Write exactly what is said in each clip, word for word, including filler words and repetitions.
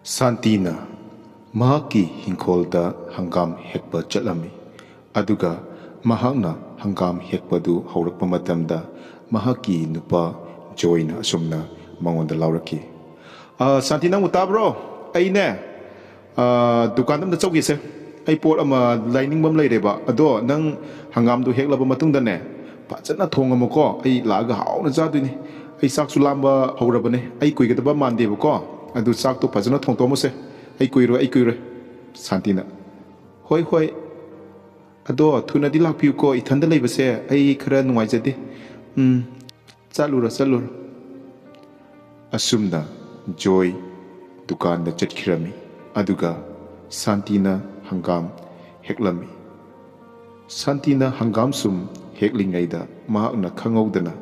ꯁꯥꯟꯇꯤꯅ ꯃꯍꯥꯛꯀꯤ ꯍꯤꯡꯈꯣꯜꯗ ꯍꯪꯒꯥꯝ ꯍꯦꯛꯄ ꯆꯠꯂꯝꯃꯤ꯫ ꯑꯗꯨꯒ ꯃꯍꯥꯛꯅ ꯍꯪꯒꯥꯝ ꯍꯦꯛꯄꯗꯨ ꯍꯧꯔꯛꯄ ꯃꯇꯝꯗ, ꯃꯍꯥꯛꯀꯤ ꯅꯨꯄꯥ ꯖꯣꯏꯅ ꯑꯁꯨꯝꯅ ꯃꯉꯣꯟꯗ ꯂꯥꯎꯔꯛꯈꯤ, "ꯑ, ꯁꯥꯟꯇꯤ, ꯅꯪꯕꯨ ꯇꯥꯕ꯭ꯔꯣ? ꯑꯩꯅꯦ, ꯑ, ꯗꯨꯀꯥꯟꯗ ꯑꯝꯇ ꯆꯧꯒꯦꯁꯦ꯫ ꯑꯩ ꯄꯣꯠ ꯑꯃ ꯂꯩꯅꯤꯡꯕ ꯑꯃ ꯂꯩꯔꯦꯕ꯫ ꯑꯗꯣ ꯅꯪ ꯍꯪꯒꯥꯝꯗꯣ ꯍꯦꯛꯂꯕ ꯃꯇꯨꯡꯗꯅꯦ, ꯐꯖꯅ ꯊꯣꯡꯉꯝꯃꯨꯀꯣ꯫ ꯑꯩ ꯂꯥꯛꯑꯒ ꯍꯥꯎꯅ ꯆꯥꯗꯣꯏꯅꯤ꯫ ꯑꯩ ꯆꯥꯛꯁꯨ ꯂꯥꯝꯕ ꯍꯧꯔꯕꯅꯦ꯫ ꯑꯩ ꯀꯨꯏꯒꯗꯕ ꯃꯥꯟꯗꯦꯕꯀꯣ꯫ ꯑꯗꯨ ꯆꯥꯛꯇꯣ ꯐꯖꯅ ꯊꯣꯡꯇꯣꯛꯑꯝꯃꯨꯁꯦ꯫ ꯑꯩ ꯀꯨꯏꯔꯣꯏ, ꯑꯩ ꯀꯨꯏꯔꯣꯏ꯫" ꯁꯥꯟꯇꯤꯅ, "ꯍꯣꯏ, ꯍꯣꯏ꯫ ꯑꯗꯣ ꯊꯨꯅꯗꯤ ꯂꯥꯛꯄꯤꯌꯨꯀꯣ꯫ ꯏꯊꯟꯗ ꯂꯩꯕꯁꯦ ꯑꯩ ꯈꯔ ꯅꯨꯡꯉꯥꯏꯖꯗꯦ꯫ ꯎꯝ, ꯆꯠꯂꯨꯔꯣ, ꯆꯠꯂꯨꯔꯣ꯫" ꯑꯁꯨꯝꯅ ꯖꯣꯏ ꯗꯨꯀꯥꯟꯗ ꯆꯠꯈꯤꯔꯝꯃꯤ꯫ ꯑꯗꯨꯒ ꯁꯥꯟꯇꯤꯅ ꯍꯪꯒꯥꯝ ꯍꯦꯛꯂꯝꯃꯤ꯫ ꯁꯥꯟꯇꯤꯅ ꯍꯪꯒꯥꯝ ꯁꯨꯝ ꯍꯦꯛꯂꯤꯉꯩꯗ, ꯃꯍꯥꯛꯅ ꯈꯪꯍꯧꯗꯅ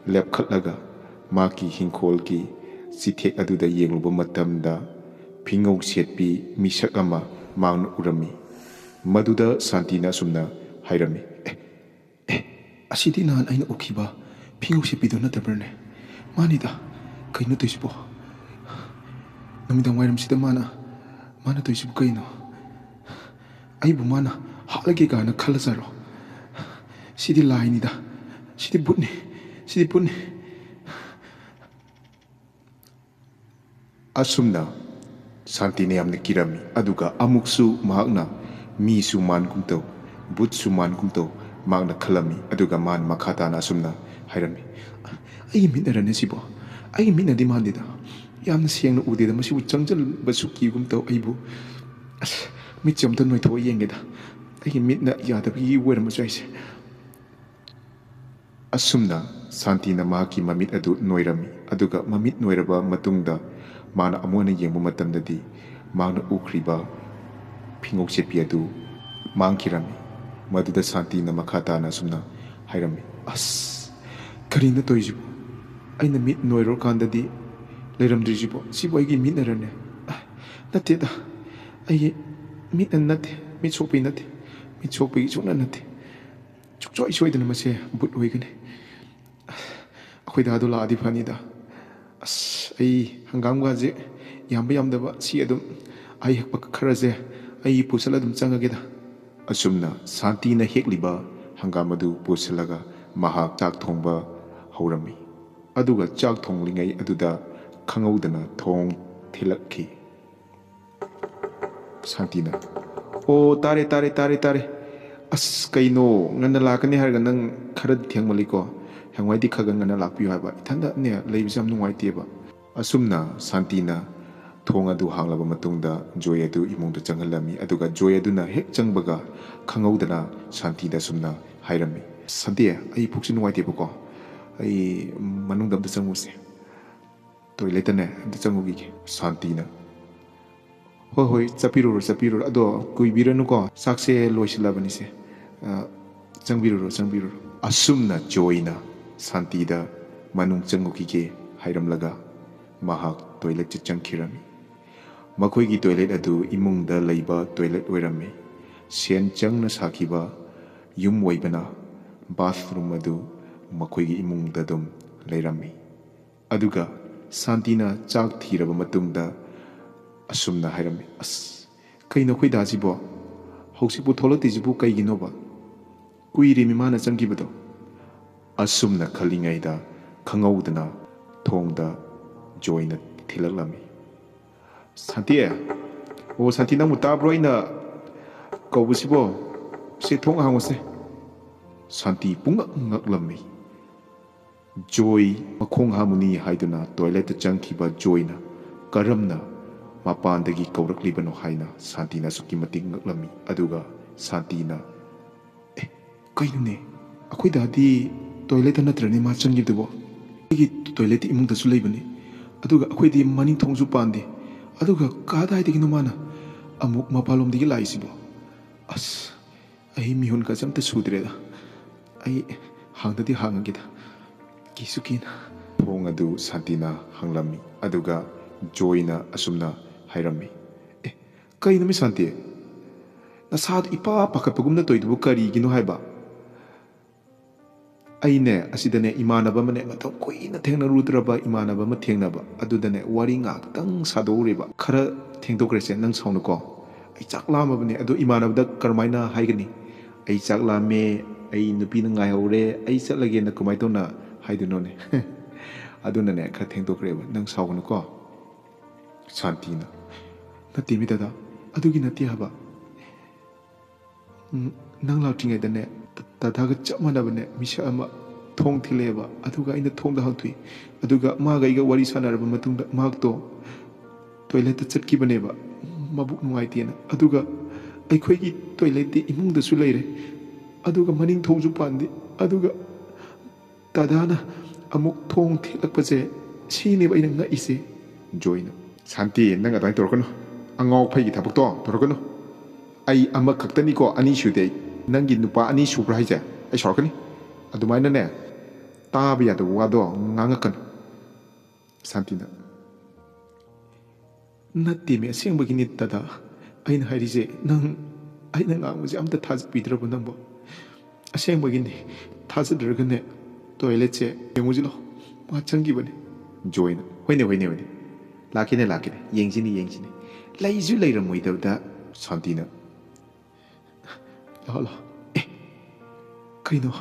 ꯂꯦꯞꯈꯠꯂꯒ ꯃꯍꯥꯛꯀꯤ ꯍꯤꯡꯈꯣꯜꯒꯤ ꯆꯤꯊꯦꯛ ꯑꯗꯨꯗ ꯌꯦꯡꯂꯨꯕ ꯃꯇꯝꯗ, ꯐꯤꯉꯧ ꯁꯦꯠꯄꯤ ꯃꯤꯁꯛ ꯑꯃ ꯃꯍꯥꯛꯅ ꯎꯔꯝꯃꯤ꯫ ꯃꯗꯨꯗ ꯁꯥꯟꯇꯤꯅ ꯑꯁꯨꯝꯅ ꯍꯥꯏꯔꯝꯃꯤ, "ꯑꯦ, ꯑꯦ, ꯑꯁꯤꯗꯤ ꯅꯍꯥꯟ ꯑꯩꯅ ꯎꯈꯤꯕ ꯐꯤꯉꯧ ꯁꯦꯠꯄꯤꯗꯣ ꯅꯠꯇꯕ꯭ꯔꯅꯦ? ꯃꯥꯅꯤꯗ꯫ ꯀꯩꯅꯣ ꯇꯧꯔꯤꯁꯤꯕꯣ? ꯅꯨꯃꯤꯗꯥꯡ ꯋꯥꯏꯔꯝꯁꯤꯗ ꯃꯥꯅ, ꯃꯥꯅ ꯇꯧꯔꯤꯁꯤꯕꯨ ꯀꯩꯅꯣ? ꯑꯩꯕꯨ ꯃꯥꯅ ꯍꯥꯠꯂꯒꯦ ꯀꯥꯏꯅ ꯈꯜꯂꯖꯥꯔꯣ? ꯁꯤꯗꯤ ꯂꯥꯏꯅꯤꯗ꯫ ꯁꯤꯗꯤ ꯚꯨꯠꯅꯤ꯫ ꯁꯤꯗꯤ ꯚꯨꯠꯅꯤ꯫" ꯑꯁꯨꯝꯅ ꯁꯥꯟꯇꯤꯅ ꯌꯥꯝꯅ ꯀꯤꯔꯝꯃꯤ꯫ ꯑꯗꯨꯒ ꯑꯃꯨꯛꯁꯨ ꯃꯍꯥꯛꯅ ꯃꯤꯁꯨ ꯃꯥꯟꯒꯨꯝ ꯇꯧ, ꯚꯨꯠꯁꯨ ꯃꯥꯟꯒꯨꯝ ꯇꯧ, ꯃꯍꯥꯛꯅ ꯈꯜꯂꯝꯃꯤ꯫ ꯑꯗꯨꯒ ꯃꯥꯅ ꯃꯈꯥ ꯇꯥꯅ ꯑꯁꯨꯝꯅ ꯍꯥꯏꯔꯝꯃꯤ, "ꯑꯩꯒꯤ ꯃꯤꯠꯅꯔꯅꯦ ꯁꯤꯕꯣ? ꯑꯩꯒꯤ ꯃꯤꯠꯅꯗꯤ ꯃꯥꯟꯗꯦꯗ꯫ ꯌꯥꯝꯅ ꯁꯦꯡꯅ ꯎꯗꯦꯗ꯫ ꯃꯁꯤꯕꯨ ꯆꯪꯁꯤꯟꯕꯁꯨ ꯀꯤꯒꯨꯝ ꯇꯧ꯫ ꯑꯩꯕꯨ, ꯑꯁ, ꯃꯤꯠꯁꯦ ꯑꯝꯇ ꯅꯣꯏꯊꯣꯛꯑ ꯌꯦꯡꯒꯦꯗ꯫ ꯑꯩꯒꯤ ꯃꯤꯠꯅ ꯌꯥꯗꯕꯒꯤ ꯑꯣꯏꯔꯝꯕꯁꯨ ꯌꯥꯏꯁꯦ꯫" ꯑꯁꯨꯝꯅ ꯁꯥꯟꯇꯤꯅ ꯃꯍꯥꯛꯀꯤ ꯃꯃꯤꯠ ꯑꯗꯨ ꯅꯣꯏꯔꯝꯃꯤ꯫ ꯑꯗꯨꯒ ꯃꯃꯤꯠ ꯅꯣꯏꯔꯕ ꯃꯇꯨꯡꯗ ꯃꯥꯅ ꯑꯃꯨꯛ ꯍꯟꯅ ꯌꯦꯡꯕ ꯃꯇꯝꯗꯗꯤ, ꯃꯍꯥꯛꯅ ꯎꯈ꯭ꯔꯤꯕ ꯐꯤꯉꯧ ꯁꯦꯠꯄꯤ ꯑꯗꯨ ꯃꯥꯡꯈꯤꯔꯝꯃꯤ꯫ ꯃꯗꯨꯗ ꯁꯥꯟꯇꯤꯅ ꯃꯈꯥ ꯇꯥꯅ ꯑꯁꯨꯝꯅ ꯍꯥꯏꯔꯝꯃꯤ, "ꯑꯁ, ꯀꯔꯤꯅꯣ ꯇꯧꯔꯤꯁꯤꯕꯣ? ꯑꯩꯅ ꯃꯤꯠ ꯅꯣꯏꯔꯨꯔꯀꯥꯟꯗꯗꯤ ꯂꯩꯔꯝꯗ꯭ꯔꯤꯁꯤꯕꯣ? ꯁꯤꯕꯨ ꯑꯩꯒꯤ ꯃꯤꯠꯅꯔꯅꯦ? ꯑ, ꯅꯠꯇꯦꯗ, ꯑꯩꯒꯤ ꯃꯤꯠꯅ ꯅꯠꯇꯦ, ꯃꯤꯠ ꯁꯣꯛꯄꯩ ꯅꯠꯇꯦ꯫ ꯃꯤꯠ ꯁꯣꯛꯄꯒꯤ ꯁꯨꯡꯅ ꯅꯠꯇꯦ꯫ ꯁꯨꯡꯁꯣꯏ ꯁꯣꯏꯗꯅ ꯃꯁꯦ ꯚꯨꯠ ꯑꯣꯏꯒꯅꯤ꯫ ꯑꯩꯈꯣꯏ ꯗꯥꯗꯣ ꯂꯥꯛꯑꯗꯤ ꯐꯅꯤꯗ꯫ ꯑꯁ, ꯑꯩ ꯍꯪꯒꯥꯝꯒꯁꯦ "ꯌꯥꯝꯕ ꯌꯥꯝꯗꯕ ꯁꯤ ꯑꯗꯨꯝ ꯑꯩ ꯍꯦꯛꯄ ꯈꯔꯁꯦ ꯑꯩ ꯄꯨꯁꯜꯂ ꯑꯗꯨꯝ ꯆꯪꯉꯒꯦꯗ"꯫ ꯑꯁꯨꯝꯅ ꯁꯥꯟꯇꯤꯅ ꯍꯦꯛꯂꯤꯕ ꯍꯪꯒꯥꯝ ꯑꯗꯨ ꯄꯨꯁꯤꯜꯂꯒ ꯃꯍꯥꯛ ꯆꯥꯛ ꯊꯣꯡꯕ ꯍꯧꯔꯝꯃꯤ꯫ ꯑꯗꯨꯒ ꯆꯥꯛ ꯊꯣꯡꯂꯤꯉꯩ ꯑꯗꯨꯗ ꯈꯪꯍꯧꯗꯅ ꯊꯣꯡ ꯊꯤꯜꯂꯛꯈꯤ꯫ ꯁꯥꯟꯇꯤꯅ, "ꯑꯣ, ꯇꯥꯔꯦ, ꯇꯥꯔꯦ, ꯇꯥꯔꯦ, ꯇꯥꯔꯦ꯫ ꯑꯁ, ꯀꯩꯅꯣ, ꯉꯟꯅ ꯂꯥꯛꯀꯅꯤ ꯍꯥꯏꯔꯒ ꯅꯪ ꯈꯔꯗꯤ ꯊꯦꯡꯃꯜꯂꯤꯀꯣ꯫ ꯍꯌꯦꯡꯋꯥꯏꯗꯤ ꯈꯔ ꯈꯔ ꯉꯟꯅ ꯂꯥꯛꯄꯤꯌꯨ ꯍꯥꯏꯕ꯫ ꯏꯊꯟꯗꯅꯦ ꯂꯩꯕꯁꯦ ꯌꯥꯝ ꯅꯨꯡꯉꯥꯏꯇꯦꯕ"꯫ ꯑꯁꯨꯝꯅ ꯁꯥꯟꯇꯤꯅ ꯊꯣꯡ ꯑꯗꯨ ꯍꯥꯡꯂꯕ ꯃꯇꯨꯡꯗ ꯖꯣꯏ ꯑꯗꯨ ꯏꯃꯨꯡꯗ ꯆꯪꯍꯜꯂꯝꯃꯤ꯫ ꯑꯗꯨꯒ ꯖꯣꯏ ꯑꯗꯨꯅ ꯍꯦꯛ ꯆꯪꯕꯒ ꯈꯪꯍꯧꯗꯅ ꯁꯥꯟꯇꯤꯗ ꯑꯁꯨꯝꯅ ꯍꯥꯏꯔꯝꯃꯤ, "ꯁꯥꯟꯇꯤ, ꯑꯩ ꯄꯨꯛꯁꯤ ꯅꯨꯡꯉꯥꯏꯇꯦꯕꯀꯣ꯫ ꯑꯩ ꯃꯅꯨꯡꯗ ꯑꯝꯇ ꯆꯪꯉꯨꯁꯦ꯫ ꯇꯣꯏꯂꯦꯠꯇꯅꯦ ꯑꯝꯇ ꯆꯪꯉꯨꯈꯤꯒꯦ"꯫ ꯁꯥꯟꯇꯤꯅ, "ꯍꯣꯏ, ꯍꯣꯏ, ꯆꯠꯄꯤꯔꯨꯔꯣ, ꯆꯠꯄꯤꯔꯨꯔꯣ꯫ ꯑꯗꯣ ꯀꯨꯏꯕꯤꯔꯅꯨꯀꯣ, ꯆꯥꯛꯁꯦ ꯂꯣꯏꯁꯤꯜꯂꯕꯅꯤꯁꯦ꯫ ꯑ, ꯆꯪꯕꯤꯔꯨꯔꯣ, ꯆꯪꯕꯤꯔꯨꯔꯣ"꯫ ꯑꯁꯨꯝꯅ ꯖꯣꯏꯅ ꯁꯥꯟꯇꯤꯗ ꯃꯅꯨꯡ ꯆꯪꯉꯨꯈꯤꯒꯦ ꯍꯥꯏꯔꯝꯂꯒ ꯃꯍꯥꯛ ꯇꯣꯏꯂꯦꯠꯇ ꯆꯪꯈꯤꯔꯝꯃꯤ꯫ ꯃꯈꯣꯏꯒꯤ ꯇꯣꯏꯂꯦꯠ ꯑꯗꯨ ꯏꯃꯨꯡꯗ ꯂꯩꯕ ꯇꯣꯏꯂꯦꯠ ꯑꯣꯏꯔꯝꯃꯤ꯫ ꯁꯦꯟ ꯆꯪꯅ ꯁꯥꯈꯤꯕ ꯌꯨꯝ ꯑꯣꯏꯕꯅ ꯕꯥꯊꯔꯨꯝ ꯑꯗꯨ ꯃꯈꯣꯏꯒꯤ ꯏꯃꯨꯡꯗ ꯑꯗꯨꯝ ꯂꯩꯔꯝꯃꯤ꯫ ꯑꯗꯨꯒ ꯁꯥꯟꯇꯤꯅ ꯆꯥꯛ ꯊꯤꯔꯕ ꯃꯇꯨꯡꯗ ꯑꯁꯨꯝꯅ ꯍꯥꯏꯔꯝꯃꯤ, "ꯑꯁ, ꯀꯩꯅꯣ ꯑꯩꯈꯣꯏ ꯗꯥꯁꯤꯕꯣ? ꯍꯧꯖꯤꯛꯄꯨ ꯊꯣꯛꯂꯛꯇ꯭ꯔꯤꯁꯤꯕꯨ ꯀꯩꯒꯤꯅꯣꯕ? ꯀꯨꯏꯔꯦꯃꯤ ꯃꯥꯅ ꯆꯪꯈꯤꯕꯗꯣ"꯫ ꯑꯁꯨꯝꯅ ꯈꯜꯂꯤꯉꯩꯗ ꯈꯪꯍꯧꯗꯅ ꯊꯣꯡꯗ ꯖꯣꯏꯅ ꯊꯤꯜꯂꯛꯂꯝꯃꯤ꯫ "ꯁꯥꯟꯇꯤ? ꯑꯣ, ꯁꯥꯟꯇꯤ, ꯅꯪꯕꯨ ꯇꯥꯕ꯭ꯔꯣ ꯑꯩꯅ ꯀꯧꯕꯁꯤꯕꯣ? ꯁꯦ, ꯊꯣꯡ ꯍꯥꯡꯉꯨꯁꯦ"꯫ ꯁꯥꯟꯇꯤ ꯄꯨꯡꯉꯛ ꯉꯛꯂꯝꯃꯤ꯫ ꯖꯣꯏ ꯃꯈꯣꯡ ꯍꯥꯝꯃꯨꯅꯤ ꯍꯥꯏꯗꯨꯅ ꯇꯣꯏꯂꯦꯠꯇ ꯆꯪꯈꯤꯕ ꯖꯣꯏꯅ ꯀꯔꯝꯅ ꯃꯄꯥꯟꯗꯒꯤ ꯀꯧꯔꯛꯂꯤꯕꯅꯣ ꯍꯥꯏꯅ ꯁꯥꯟꯇꯤꯅ ꯑꯁꯨꯛꯀꯤ ꯃꯇꯤꯛ ꯉꯛꯂꯝꯃꯤ꯫ ꯑꯗꯨꯒ ꯁꯥꯟꯇꯤꯅ, "ꯑꯦ, ꯀꯩꯅꯣꯅꯦ? ꯑꯩꯈꯣꯏ ꯗꯥꯗꯤ ꯇꯣꯏꯂꯦꯠꯇ ꯅꯠꯇ꯭ꯔꯅꯦ ꯃꯥ ꯆꯪꯈꯤꯕꯗꯨꯕꯣ? ꯑꯩꯒꯤ ꯇꯣꯏꯂꯦꯠꯇꯤ ꯏꯃꯨꯡꯗꯁꯨ ꯂꯩꯕꯅꯦ꯫ ꯑꯗꯨꯒ ꯑꯩꯈꯣꯏꯗꯤ ꯃꯅꯤꯡ ꯊꯣꯡꯁꯨ ꯄꯥꯟꯗꯦ꯫ ꯑꯗꯨꯒ ꯀꯗꯥꯏꯗꯒꯤꯅꯣ ꯃꯥꯅ ꯑꯃꯨꯛ ꯃꯄꯥꯟꯂꯣꯝꯗꯒꯤ ꯂꯥꯛꯏꯁꯤꯕꯣ? ꯑꯁ, ꯑꯩ ꯃꯤꯍꯨꯟ ꯀꯥꯁꯦ ꯑꯝꯇ ꯁꯨꯗ꯭ꯔꯦꯗ꯫ ꯑꯩ ꯍꯥꯡꯗꯗꯤ ꯍꯥꯡꯉꯒꯦꯗ꯫ ꯀꯤꯁꯨ ꯀꯤꯅ"꯫ ꯊꯣꯡ ꯑꯗꯨ ꯁꯥꯟꯇꯤꯅ ꯍꯥꯡꯂꯝꯃꯤ꯫ ꯑꯗꯨꯒ ꯖꯣꯏꯅ ꯑꯁꯨꯝꯅ ꯍꯥꯏꯔꯝꯃꯤ, "ꯑꯦ, ꯀꯩꯅꯣ ꯃꯤ ꯁꯥꯟꯇꯤ? ꯅꯁꯥꯗꯨ ꯏꯄꯥ ꯄꯥꯈꯠꯄꯒꯨꯝꯅ ꯇꯧꯔꯤꯗꯨꯕꯨ ꯀꯔꯤꯒꯤꯅꯣ ꯍꯥꯏꯕ?" ꯑꯩꯅꯦ, ꯑꯁꯤꯗꯅꯦ, ꯏꯃꯥꯟꯅꯕ ꯑꯃꯅꯦ, ꯃꯇꯝ ꯀꯨꯏꯅ ꯊꯦꯡꯅꯔꯨꯗ꯭ꯔꯕ ꯏꯃꯥꯟꯅꯕ ꯑꯃ ꯊꯦꯡꯅꯕ꯫ ꯑꯗꯨꯗꯅꯦ, ꯋꯥꯔꯤ ꯉꯥꯛꯇꯪ ꯁꯥꯗꯣꯛꯎꯔꯦꯕ꯫ ꯈꯔ ꯊꯦꯡꯗꯣꯛꯈ꯭ꯔꯦꯁꯦ, ꯅꯪ ꯁꯥꯎꯅꯨꯀꯣ꯫ ꯑꯩ ꯆꯥꯛ ꯂꯥꯝꯃꯕꯅꯦ, ꯑꯗꯣ ꯏꯃꯥꯟꯅꯕꯗ ꯀꯔꯝꯍꯥꯏꯅ ꯍꯥꯏꯒꯅꯤ? "ꯑꯩ ꯆꯥꯛ ꯂꯥꯝꯃꯦ, ꯑꯩ ꯅꯨꯄꯤꯅ ꯉꯥꯏꯍꯧꯔꯦ, ꯑꯩ ꯆꯠꯂꯒꯦꯅ" ꯀꯃꯥꯏꯅ ꯇꯧꯅ ꯍꯥꯏꯗꯣꯏꯅꯣꯅꯦ? ꯑꯗꯨꯅꯅꯦ, ꯈꯔ ꯊꯦꯡꯗꯣꯛꯈ꯭ꯔꯦꯕ, ꯅꯪ ꯁꯥꯎꯒꯅꯨꯀꯣ꯫ ꯁꯥꯟꯇꯤꯅ, "ꯅꯠꯇꯦꯃꯤ ꯗꯗꯥ, ꯑꯗꯨꯒꯤ ꯅꯠꯇꯦ ꯍꯥꯏꯕ꯫ ꯎꯝ, ꯅꯪ ꯂꯥꯛꯇ꯭ꯔꯤꯉꯩꯗꯅꯦ, ꯗ-, ꯗꯗꯥꯒ ꯆꯞ ꯃꯥꯟꯅꯕꯅꯦ, ꯃꯤꯁꯛ ꯑꯃ ꯊꯣꯡ ꯊꯤꯜꯂꯛꯑꯦꯕ꯫ ꯑꯗꯨꯒ ꯑꯩꯅ ꯊꯣꯡꯗꯣ ꯍꯥꯡꯗꯣꯛꯏ꯫ ꯑꯗꯨꯒ ꯃꯥꯒ ꯑꯩꯒ ꯋꯥꯔꯤ ꯁꯥꯟꯅꯔꯕ ꯃꯇꯨꯡꯗ ꯃꯍꯥꯛꯇꯣ ꯇꯣꯏꯂꯦꯠꯇ ꯆꯠꯈꯤꯕꯅꯦꯕ, ꯃꯕꯨꯛ ꯅꯨꯡꯉꯥꯏꯇꯦꯅ꯫ ꯑꯗꯨꯒ ꯑꯩꯈꯣꯏꯒꯤ ꯇꯣꯏꯂꯦꯠꯇꯤ ꯏꯃꯨꯡꯗꯁꯨ ꯂꯩꯔꯦ, ꯑꯗꯨꯒ ꯃꯅꯤꯡ ꯊꯣꯡꯁꯨ ꯄꯥꯟꯗꯦ꯫ ꯑꯗꯨꯒ ꯗꯗꯥꯅ ꯑꯃꯨꯛ ꯊꯣꯡ ꯊꯤꯜꯂꯛꯄꯁꯦ, ꯁꯤꯅꯦꯕ ꯑꯩꯅ ꯉꯛꯏꯁꯦ꯫" ꯖꯣꯏꯅ, "ꯁꯥꯟꯇꯤ, ꯅꯪ ꯑꯗꯨꯃꯥꯏꯅ ꯇꯧꯔꯛꯀꯅꯨ꯫ ꯑꯉꯥꯎ ꯑꯐꯩꯒꯤ ꯊꯕꯛꯇꯣ ꯇꯧꯔꯛꯀꯅꯨ꯫ ꯑꯩ ꯑꯃꯈꯛꯇꯅꯤꯀꯣ, ꯑꯅꯤ ꯁꯨꯗꯦ ꯑꯩ꯫ ꯅꯪꯒꯤ ꯅꯨꯄꯥ ꯑꯅꯤ ꯁꯨꯕ꯭ꯔꯥ ꯍꯥꯏꯁꯦ? ꯑꯩ ꯁꯥꯎꯔꯛꯀꯅꯤ꯫ ꯑꯗꯨꯃꯥꯏꯅꯅꯦ, ꯇꯥꯕ ꯌꯥꯗꯕ ꯋꯥꯗꯣ ꯉꯥꯡꯉꯛꯀꯅꯨ꯫" ꯁꯥꯟꯇꯤꯅ, "ꯅꯠꯇꯦꯃꯤ, ꯑꯁꯦꯡꯕꯒꯤꯅꯤ ꯗꯗꯥ꯫ ꯑꯩꯅ ꯍꯥꯏꯔꯤꯁꯦ, ꯅꯪ ꯑꯩꯅ ꯉꯥꯡꯕꯁꯦ ꯑꯝꯇ ꯊꯥꯖꯕꯤꯗ꯭ꯔꯕ ꯅꯪꯕꯣ? ꯑꯁꯦꯡꯕꯒꯤꯅꯤ꯫ ꯊꯥꯖꯗ꯭ꯔꯒꯅꯦ, ꯇꯣꯏꯂꯦꯠꯁꯦ ꯌꯦꯡꯉꯨꯁꯤ ꯂꯥꯎ꯫ ꯃꯥ ꯆꯪꯈꯤꯕꯅꯦ꯫" ꯖꯣꯏꯅ, "ꯍꯣꯏꯅꯦ, ꯍꯣꯏꯅꯦ, ꯍꯣꯏꯅꯦ꯫ ꯂꯥꯛꯀꯦꯅꯦ, ꯂꯥꯛꯀꯦꯅꯦ꯫ ꯌꯦꯡꯁꯤꯅꯦ, ꯌꯦꯡꯁꯤꯅꯦ꯫ ꯂꯩꯁꯨ ꯂꯩꯔꯝꯃꯣꯏꯗꯕꯗ꯫" ꯁꯥꯟꯇꯤꯅ, "ꯂꯥꯛꯑꯣ, ꯂꯥꯛꯑꯣ꯫ ꯑꯦ, ꯀꯩꯅꯣ?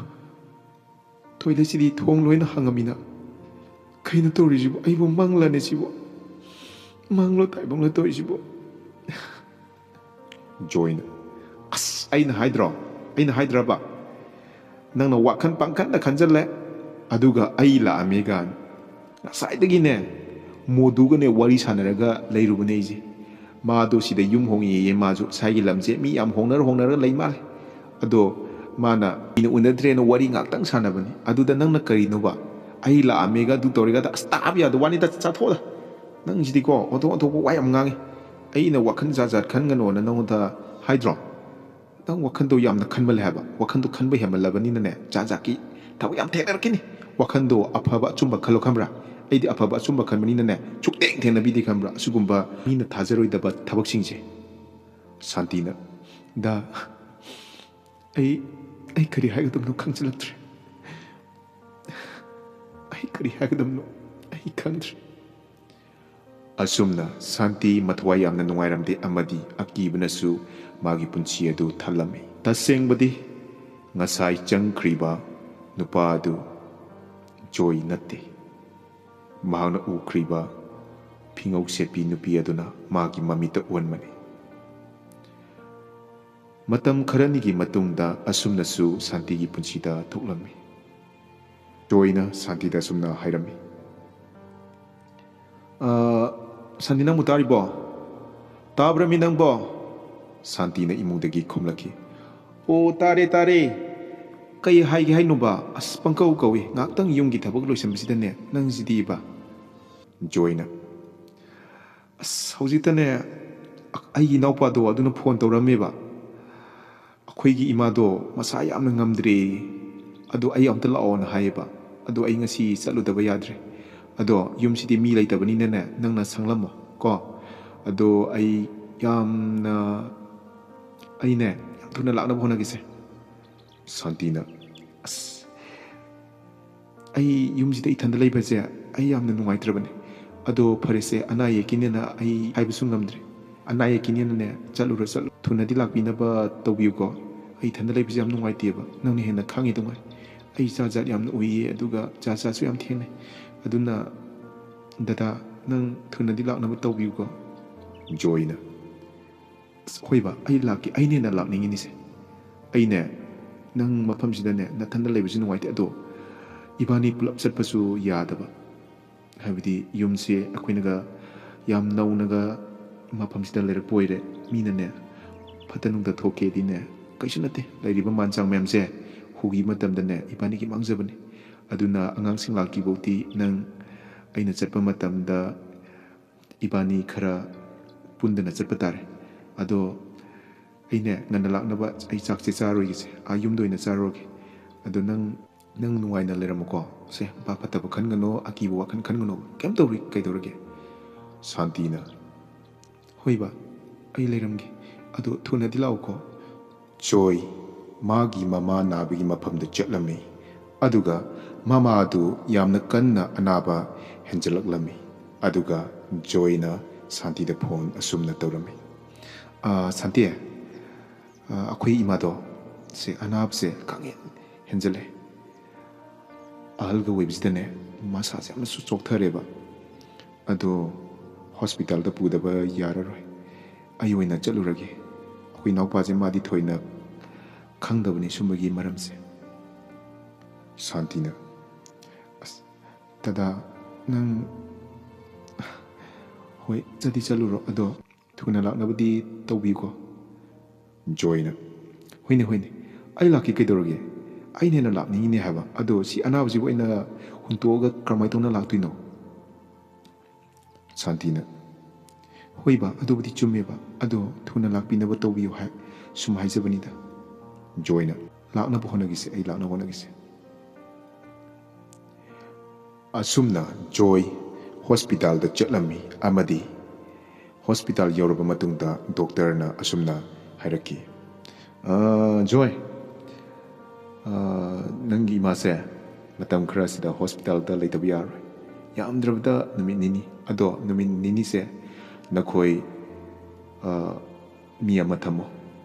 ꯇꯣꯏꯂꯦꯠꯁꯤꯗꯤ ꯊꯣꯡ ꯂꯣꯏꯅ ꯍꯥꯡꯉꯝꯃꯤꯅ꯫ ꯀꯩꯅꯣ ꯇꯧꯔꯤꯁꯤꯕꯣ? ꯑꯩꯕꯨ ꯃꯪꯂꯅꯦ ꯁꯤꯕꯣ? ꯃꯪꯂꯣ ꯇꯥꯏꯕꯪꯂꯣ ꯇꯧꯔꯤꯁꯤꯕꯣ?" ꯖꯣꯏꯅ, "ꯑꯁ, ꯑꯩꯅ ꯍꯥꯏꯗ꯭ꯔꯣ? ꯑꯩꯅ ꯍꯥꯏꯗ꯭ꯔꯕ? ꯅꯪꯅ ꯋꯥꯈꯜ ꯄꯪꯈꯟꯗ ꯈꯟꯖꯜꯂꯦ, ꯑꯗꯨꯒ ꯑꯩ ꯂꯥꯛꯑꯝꯃꯦ ꯀꯥꯏꯅ꯫ ꯉꯁꯥꯏꯗꯒꯤꯅꯦ, ꯃꯣꯗꯨꯒꯅꯦ ꯋꯥꯔꯤ ꯁꯥꯟꯅꯔꯒ ꯂꯩꯔꯨꯕꯅꯦ ꯑꯩꯁꯦ꯫ ꯃꯥꯗꯣ ꯁꯤꯗ ꯌꯨꯝ ꯍꯣꯡꯉꯦꯌꯦ, ꯃꯥꯁꯨ ꯁꯥꯏꯒꯤ ꯂꯝꯁꯦ ꯃꯤ ꯌꯥꯝ ꯍꯣꯡꯅꯔ ꯍꯣꯡꯅꯔ ꯂꯩ ꯃꯥꯜꯂꯦ꯫ ꯑꯗꯣ ꯃꯥꯅ ꯃꯤꯅ ꯎꯅꯗ꯭ꯔꯦꯅ ꯋꯥꯔꯤ ꯉꯥꯛꯇꯪ ꯁꯥꯟꯅꯕꯅꯤ꯫ ꯑꯗꯨꯗ ꯅꯪꯅ ꯀꯔꯤꯅꯣꯕ? ꯑꯩ ꯂꯥꯛꯑꯝꯃꯦꯒ ꯑꯗꯨ ꯇꯧꯔꯦꯒ ꯑꯁ ꯇꯥꯕ ꯌꯥꯗꯕ ꯋꯥꯅꯤꯗ, ꯆꯥꯊꯣꯛꯑꯣꯗ꯫ ꯅꯪꯁꯤꯗꯤꯀꯣ ꯑꯣꯟꯊꯣꯛ ꯑꯣꯟꯊꯣꯛꯄ ꯋꯥ ꯌꯥꯝ ꯉꯥꯡꯉꯤ꯫ ꯑꯩꯅ ꯋꯥꯈꯜ ꯖꯥꯠ ꯖꯥꯠ ꯈꯟꯒꯅꯣꯅ ꯅꯪꯉꯣꯟꯗ ꯍꯥꯏꯗ꯭ꯔꯣ? ꯅꯪ ꯋꯥꯈꯜꯗꯣ ꯌꯥꯝꯅ ꯈꯟꯃꯜꯂꯦ ꯍꯥꯏꯕ꯫ ꯋꯥꯈꯜꯗꯣ ꯈꯟꯕ ꯍꯦꯟꯃꯜꯂꯕꯅꯤꯅꯅꯦ, ꯖꯥꯠ ꯖꯥꯠꯀꯤ ꯊꯕꯛ ꯌꯥꯝ ꯊꯦꯡꯅꯔꯛꯈꯤꯅꯤ꯫ ꯋꯥꯈꯜꯗꯣ ꯑꯐꯕ ꯑꯆꯨꯝꯕ ꯈꯜꯂꯣ ꯈꯪꯕ꯭ꯔꯥ? ꯑꯩꯗꯤ ꯑꯐꯕ ꯑꯆꯨꯝꯕ ꯈꯟꯕꯅꯤꯅꯅꯦ, ꯁꯨꯛꯊꯦꯡ ꯊꯦꯡꯅꯕꯤꯗꯦ ꯈꯪꯕ꯭ꯔꯥ, ꯑꯁꯤꯒꯨꯝꯕ ꯃꯤꯅ ꯊꯥꯖꯔꯣꯏꯗꯕ ꯊꯕꯛꯁꯤꯡꯁꯦ꯫" ꯁꯥꯟꯇꯤꯅ, "ꯗꯥ, ꯑꯩ, ꯑꯩ ꯀꯔꯤ ꯍꯥꯏꯒꯗꯕꯅꯣ ꯈꯪꯖꯤꯜꯂꯛꯇ꯭ꯔꯦ꯫ ꯑꯩ ꯀꯔꯤ ꯍꯥꯏꯒꯗꯕꯅꯣ? ꯑꯩ ꯈꯪꯗ꯭ꯔꯦ꯫ ꯑꯁꯨꯝꯅ ꯁꯥꯟꯇꯤ ꯃꯊꯋꯥꯏ ꯌꯥꯝꯅ ꯅꯨꯡꯉꯥꯏꯔꯝꯗꯦ ꯑꯃꯗꯤ ꯑꯀꯤꯕꯅꯁꯨ ꯃꯥꯒꯤ ꯄꯨꯟꯁꯤ ꯑꯗꯨ ꯊꯜꯂꯝꯃꯤ꯫ ꯇꯁꯦꯡꯕꯗꯤ ꯉꯁꯥꯏ ꯆꯪꯈ꯭ꯔꯤꯕ ꯅꯨꯄꯥ ꯑꯗꯨ ꯖꯣꯏ ꯅꯠꯇꯦ꯫ ꯃꯍꯥꯛꯅ ꯎꯈ꯭ꯔꯤꯕ ꯐꯤꯉꯧ ꯁꯦꯠꯄꯤ ꯅꯨꯄꯤ ꯑꯗꯨꯅ ꯃꯥꯒꯤ ꯃꯃꯤꯠꯇ ꯑꯣꯟꯕꯅꯤ꯫ ꯃꯇꯝ ꯈꯔꯅꯤꯒꯤ ꯃꯇꯨꯡꯗ ꯑꯁꯨꯝꯅꯁꯨ ꯁꯥꯟꯇꯤꯒꯤ ꯄꯨꯟꯁꯤꯗ ꯊꯣꯛꯂꯝꯃꯤ꯫ ꯖꯣꯏꯅ ꯁꯥꯟꯇꯤꯗ ꯑꯁꯨꯝꯅ ꯍꯥꯏꯔꯝꯃꯤ, "ꯑ, ꯁꯥꯟꯇꯤ, ꯅꯪꯕꯨ ꯇꯥꯔꯤꯕꯣ? ꯇꯥꯕ꯭ꯔꯃꯤ ꯅꯪꯕꯣ?" ꯁꯥꯟꯇꯤꯅ ꯏꯃꯨꯡꯗꯒꯤ ꯈꯨꯝꯂꯛꯈꯤ, "ꯑꯣ, ꯇꯥꯔꯦ, ꯇꯥꯔꯦ꯫ ꯀꯩ ꯍꯥꯏꯒꯦ ꯍꯥꯏꯅꯣꯕ? ꯑꯁ, ꯄꯪꯀꯧ ꯀꯧꯏ꯫ ꯉꯥꯛꯇꯪ ꯌꯨꯝꯒꯤ ꯊꯕꯛ ꯂꯣꯏꯁꯤꯟꯕꯁꯤꯗꯅꯦ, ꯅꯪꯁꯤꯗꯤꯕ꯫" ꯖꯣꯏꯅ, "ꯑꯁ, ꯍꯧꯖꯤꯛꯇꯅꯦ, ꯑꯩꯒꯤ ꯏꯅꯥꯎꯄꯥꯗꯣ ꯑꯗꯨꯅ ꯐꯣꯟ ꯇꯧꯔꯝꯃꯦꯕ꯫ ꯑꯩꯈꯣꯏꯒꯤ ꯏꯃꯥꯗꯣ ꯃꯁꯥ ꯌꯥꯝꯅ ꯉꯝꯗ꯭ꯔꯦ꯫ ꯑꯗꯣ ꯑꯩ ꯑꯝꯇ ꯂꯥꯛꯑꯣꯅ ꯍꯥꯏꯌꯦꯕ꯫ ꯑꯗꯣ ꯑꯩ ꯉꯁꯤ ꯆꯠꯂꯨꯗꯕ ꯌꯥꯗ꯭ꯔꯦ꯫ ꯑꯗꯣ ꯌꯨꯝꯁꯤꯗꯤ ꯃꯤ ꯂꯩꯇꯕꯅꯤꯅꯅꯦ, ꯅꯪꯅ ꯁꯪꯂꯝꯃꯣ ꯀꯣ꯫ ꯑꯗꯣ ꯑꯩ ꯌꯥꯝꯅ, ꯑꯩꯅꯦ, ꯌꯥꯝ ꯊꯨꯅ ꯂꯥꯛꯅꯕ ꯍꯣꯠꯅꯒꯦꯁꯦ꯫" ꯁꯥꯟꯇꯤꯅ, "ꯑꯁ, ꯑꯩ ꯌꯨꯝꯁꯤꯗ ꯏꯊꯟꯗ ꯂꯩꯕꯁꯦ ꯑꯩ ꯌꯥꯝꯅ ꯅꯨꯡꯉꯥꯏꯇ꯭ꯔꯕꯅꯦ꯫ ꯑꯗꯣ ꯐꯔꯦꯁꯦ, ꯑꯅꯥ ꯑꯌꯦꯛꯀꯤꯅꯦꯅ ꯑꯩ ꯍꯥꯏꯕꯁꯨ ꯉꯝꯗ꯭ꯔꯦ꯫ ꯑꯅꯥ ꯑꯌꯦꯛꯀꯤꯅꯦꯅꯅꯦ, ꯆꯠꯂꯨꯔ ꯆꯠꯂꯨ, ꯊꯨꯅꯗꯤ ꯂꯥꯛꯄꯤꯅꯕ ꯇꯧꯕꯤꯌꯨꯀꯣ꯫ ꯑꯩ ꯏꯊꯟꯗ ꯂꯩꯕꯁꯦ ꯌꯥꯝ ꯅꯨꯡꯉꯥꯏꯇꯦꯕ, ꯅꯪꯅ ꯍꯦꯟꯅ ꯈꯪꯉꯤꯗꯨꯉꯥꯏ꯫ ꯑꯩ ꯖꯥꯠ ꯖꯥꯠ ꯌꯥꯝꯅ ꯎꯏꯌꯦ, ꯑꯗꯨꯒ ꯖꯥꯠ ꯖꯥꯠꯁꯨ ꯌꯥꯝ ꯊꯦꯡꯅꯩ꯫ ꯑꯗꯨꯅ ꯗꯗꯥ, ꯅꯪ ꯊꯨꯅꯗꯤ ꯂꯥꯛꯅꯕ ꯇꯧꯕꯤꯌꯨꯀꯣ꯫" ꯖꯣꯏꯅ, "ꯑꯁ, ꯍꯣꯏꯕ, ꯑꯩ ꯂꯥꯛꯀꯦ꯫ ꯑꯩꯅ ꯍꯦꯟꯅ ꯂꯥꯛꯅꯤꯡꯉꯤꯅꯤꯁꯦ꯫ ꯑꯩꯅꯦ, ꯅꯪ ꯃꯐꯝꯁꯤꯗꯅꯦ, ꯅꯊꯟꯗ ꯂꯩꯕꯁꯤ ꯅꯨꯡꯉꯥꯏꯇꯦ꯫ ꯑꯗꯣ ꯏꯕꯥꯅꯤ ꯄꯨꯂꯞ ꯆꯠꯄꯁꯨ ꯌꯥꯗꯕ꯫ ꯍꯥꯏꯕꯗꯤ ꯌꯨꯝꯁꯦ ꯑꯩꯈꯣꯏꯅꯒ ꯌꯥꯝ ꯅꯧꯅꯒ ꯃꯐꯝꯁꯤꯗ ꯂꯩꯔꯛꯄ ꯑꯣꯏꯔꯦ꯫ ꯃꯤꯅꯅꯦ, ꯐꯠꯇ ꯅꯨꯡꯗ ꯊꯣꯛꯀꯦꯗꯤꯅꯦ, ꯀꯩꯁꯨ ꯅꯠꯇꯦ꯫ ꯂꯩꯔꯤꯕ ꯃꯥꯟ ꯆꯥꯡ ꯃꯌꯥꯝꯁꯦ ꯍꯨꯒꯤ ꯃꯇꯝꯗꯅꯦ, ꯏꯕꯥꯅꯤꯒꯤ ꯃꯥꯡꯖꯕꯅꯤ꯫ ꯑꯗꯨꯅ ꯑꯉꯥꯡꯁꯤꯡ ꯂꯥꯛꯇ꯭ꯔꯤꯐꯥꯎꯗꯤ ꯅꯪ ꯑꯩꯅ ꯆꯠꯄ ꯃꯇꯝꯗ ꯏꯕꯥꯅꯤ ꯈꯔ ꯄꯨꯟꯗꯅ ꯆꯠꯄ ꯇꯥꯔꯦ꯫ ꯑꯗꯣ ꯑꯩꯅꯦ, ꯉꯟꯅ ꯂꯥꯛꯅꯕ ꯑꯩ ꯆꯥꯛꯁꯦ ꯆꯥꯔꯣꯏꯒꯦꯁꯦ, ꯑꯥ ꯌꯨꯝꯗ ꯑꯣꯏꯅ ꯆꯥꯔꯨꯔꯒꯦ꯫ ꯑꯗꯣ ꯅꯪ, ꯅꯪ ꯅꯨꯡꯉꯥꯏꯅ ꯂꯩꯔꯝꯃꯨꯀꯣ꯫ ꯁꯦ, ꯚꯥꯞ ꯐꯠꯇꯕ ꯈꯟꯒꯅꯣ, ꯑꯀꯤꯕ ꯋꯥꯈꯜ ꯈꯟꯒꯅꯣ꯫ ꯀꯩꯝ ꯇꯧꯔꯣꯏ, ꯀꯩꯗꯧꯔꯒꯦ?" ꯁꯥꯟꯇꯤꯅ, "ꯍꯣꯏ ꯕꯥ, ꯑꯩ ꯂꯩꯔꯝꯒꯦ꯫ ꯑꯗꯣ ꯊꯨꯅꯗꯤ ꯂꯥꯛꯎꯀꯣ꯫" ꯖꯣꯏ ꯃꯥꯒꯤ ꯃꯃꯥ ꯅꯥꯕꯒꯤ ꯃꯐꯝꯗ ꯆꯠꯂꯝꯃꯤ꯫ ꯑꯗꯨꯒ ꯃꯃꯥꯗꯨ ꯌꯥꯝꯅ ꯀꯟꯅ ꯑꯅꯥꯕ ꯍꯦꯟꯖꯜꯂꯛꯂꯝꯃꯤ꯫ ꯑꯗꯨꯒ ꯖꯣꯏꯅ ꯁꯥꯟꯇꯤꯗ ꯐꯣꯟ ꯑꯁꯨꯝꯅ ꯇꯧꯔꯝꯃꯤ, "ꯑꯥ, ꯁꯥꯟꯇꯤ, ꯑꯥ, ꯑꯩꯈꯣꯏ ꯏꯃꯥꯗꯣ ꯁꯤ ꯑꯅꯥꯕꯁꯦ ꯈꯪꯍꯦꯟ ꯍꯦꯟꯖꯜꯂꯦ꯫ ꯑꯍꯜꯒ ꯑꯣꯏꯕꯁꯤꯗꯅꯦ ꯃꯁꯥꯁꯦ ꯌꯥꯝꯅꯁꯨ ꯆꯣꯛꯊꯔꯦꯕ꯫ ꯑꯗꯣ ꯍꯣꯁꯄꯤꯇꯥꯜꯗ ꯄꯨꯗꯕ ꯌꯥꯔꯔꯣꯏ꯫ ꯑꯩ ꯑꯣꯏꯅ ꯆꯠꯂꯨꯔꯒꯦ꯫ ꯑꯩꯈꯣꯏ ꯏꯅꯥꯎꯄꯥꯁꯦ ꯃꯥꯗꯤ ꯊꯣꯏꯅ ꯈꯪꯗꯕꯅꯤ ꯁꯨꯝꯕꯒꯤ ꯃꯔꯝꯁꯦ"꯫ ꯁꯥꯟꯇꯤꯅ, "ꯑꯁ, ꯗꯗꯥ, ꯅꯪ, ꯍꯣꯏ, ꯆꯠꯇꯤ ꯆꯠꯂꯨꯔꯣ, ꯑꯗꯣ ꯊꯨꯅ ꯂꯥꯛꯅꯕꯗꯤ ꯇꯧꯕꯤꯌꯨꯀꯣ"꯫ ꯖꯣꯏꯅ, "ꯍꯣꯏꯅꯦ, ꯍꯣꯏꯅꯦ, ꯑꯩ ꯂꯥꯛꯀꯦ, ꯀꯩꯗꯧꯔꯒꯦ? ꯑꯩꯅ ꯍꯦꯟꯅ ꯂꯥꯛꯅꯤꯡꯉꯤꯅꯦ ꯍꯥꯏꯕ꯫ ꯑꯗꯣ ꯁꯤ ꯑꯅꯥꯕꯁꯤꯕꯨ ꯑꯩꯅ ꯍꯨꯟꯇꯣꯛꯑꯒ ꯀꯔꯝꯍꯥꯏꯅ ꯇꯧꯅ ꯂꯥꯛꯇꯣꯏꯅꯣ?" ꯁꯥꯟꯇꯤꯅ, "ꯍꯣꯏꯕ, ꯑꯗꯨꯕꯨꯗꯤ ꯆꯨꯝꯃꯦꯕ, ꯑꯗꯣ ꯊꯨꯅ ꯂꯥꯛꯄꯤꯅꯕ ꯇꯧꯕꯤꯌꯨ ꯍꯥꯏ, ꯁꯨꯝ ꯍꯥꯏꯖꯕꯅꯤꯗ"꯫ ꯖꯣꯏꯅ, "ꯂꯥꯛꯅꯕ ꯍꯣꯠꯅꯈꯤꯁꯦ, ꯑꯩ ꯂꯥꯛꯅꯕ ꯍꯣꯠꯅꯈꯤꯁꯦ"꯫ ꯑꯁꯨꯝꯅ ꯖꯣꯏ ꯍꯣꯁꯄꯤꯇꯥꯜꯗ ꯆꯠꯂꯝꯃꯤ ꯑꯃꯗꯤ ꯍꯣꯁꯄꯤꯇꯥꯜ ꯌꯧꯔꯕ ꯃꯇꯨꯡꯗ ꯗꯣꯛꯇꯔꯅ ꯑꯁꯨꯝꯅ ꯍꯥꯏꯔꯛꯈꯤ, "ꯑꯥ, ꯖꯣꯏ, ꯑꯥ, ꯅꯪꯒꯤ ꯏꯃꯥꯁꯦ ꯃꯇꯝ ꯈꯔꯁꯤꯗ ꯍꯣꯁꯄꯤꯇꯥꯜꯗ ꯂꯩꯇꯕ ꯌꯥꯔꯣꯏ꯫ ꯌꯥꯝꯗ꯭ꯔꯕꯗ ꯅꯨꯃꯤꯠ ꯅꯤꯅꯤ꯫ ꯑꯗꯣ ꯅꯨꯃꯤꯠ ꯅꯤꯅꯤꯁꯦ ꯅꯈꯣꯏ, ꯑꯥ, ꯃꯤ ꯑꯃ ꯊꯝꯃꯣ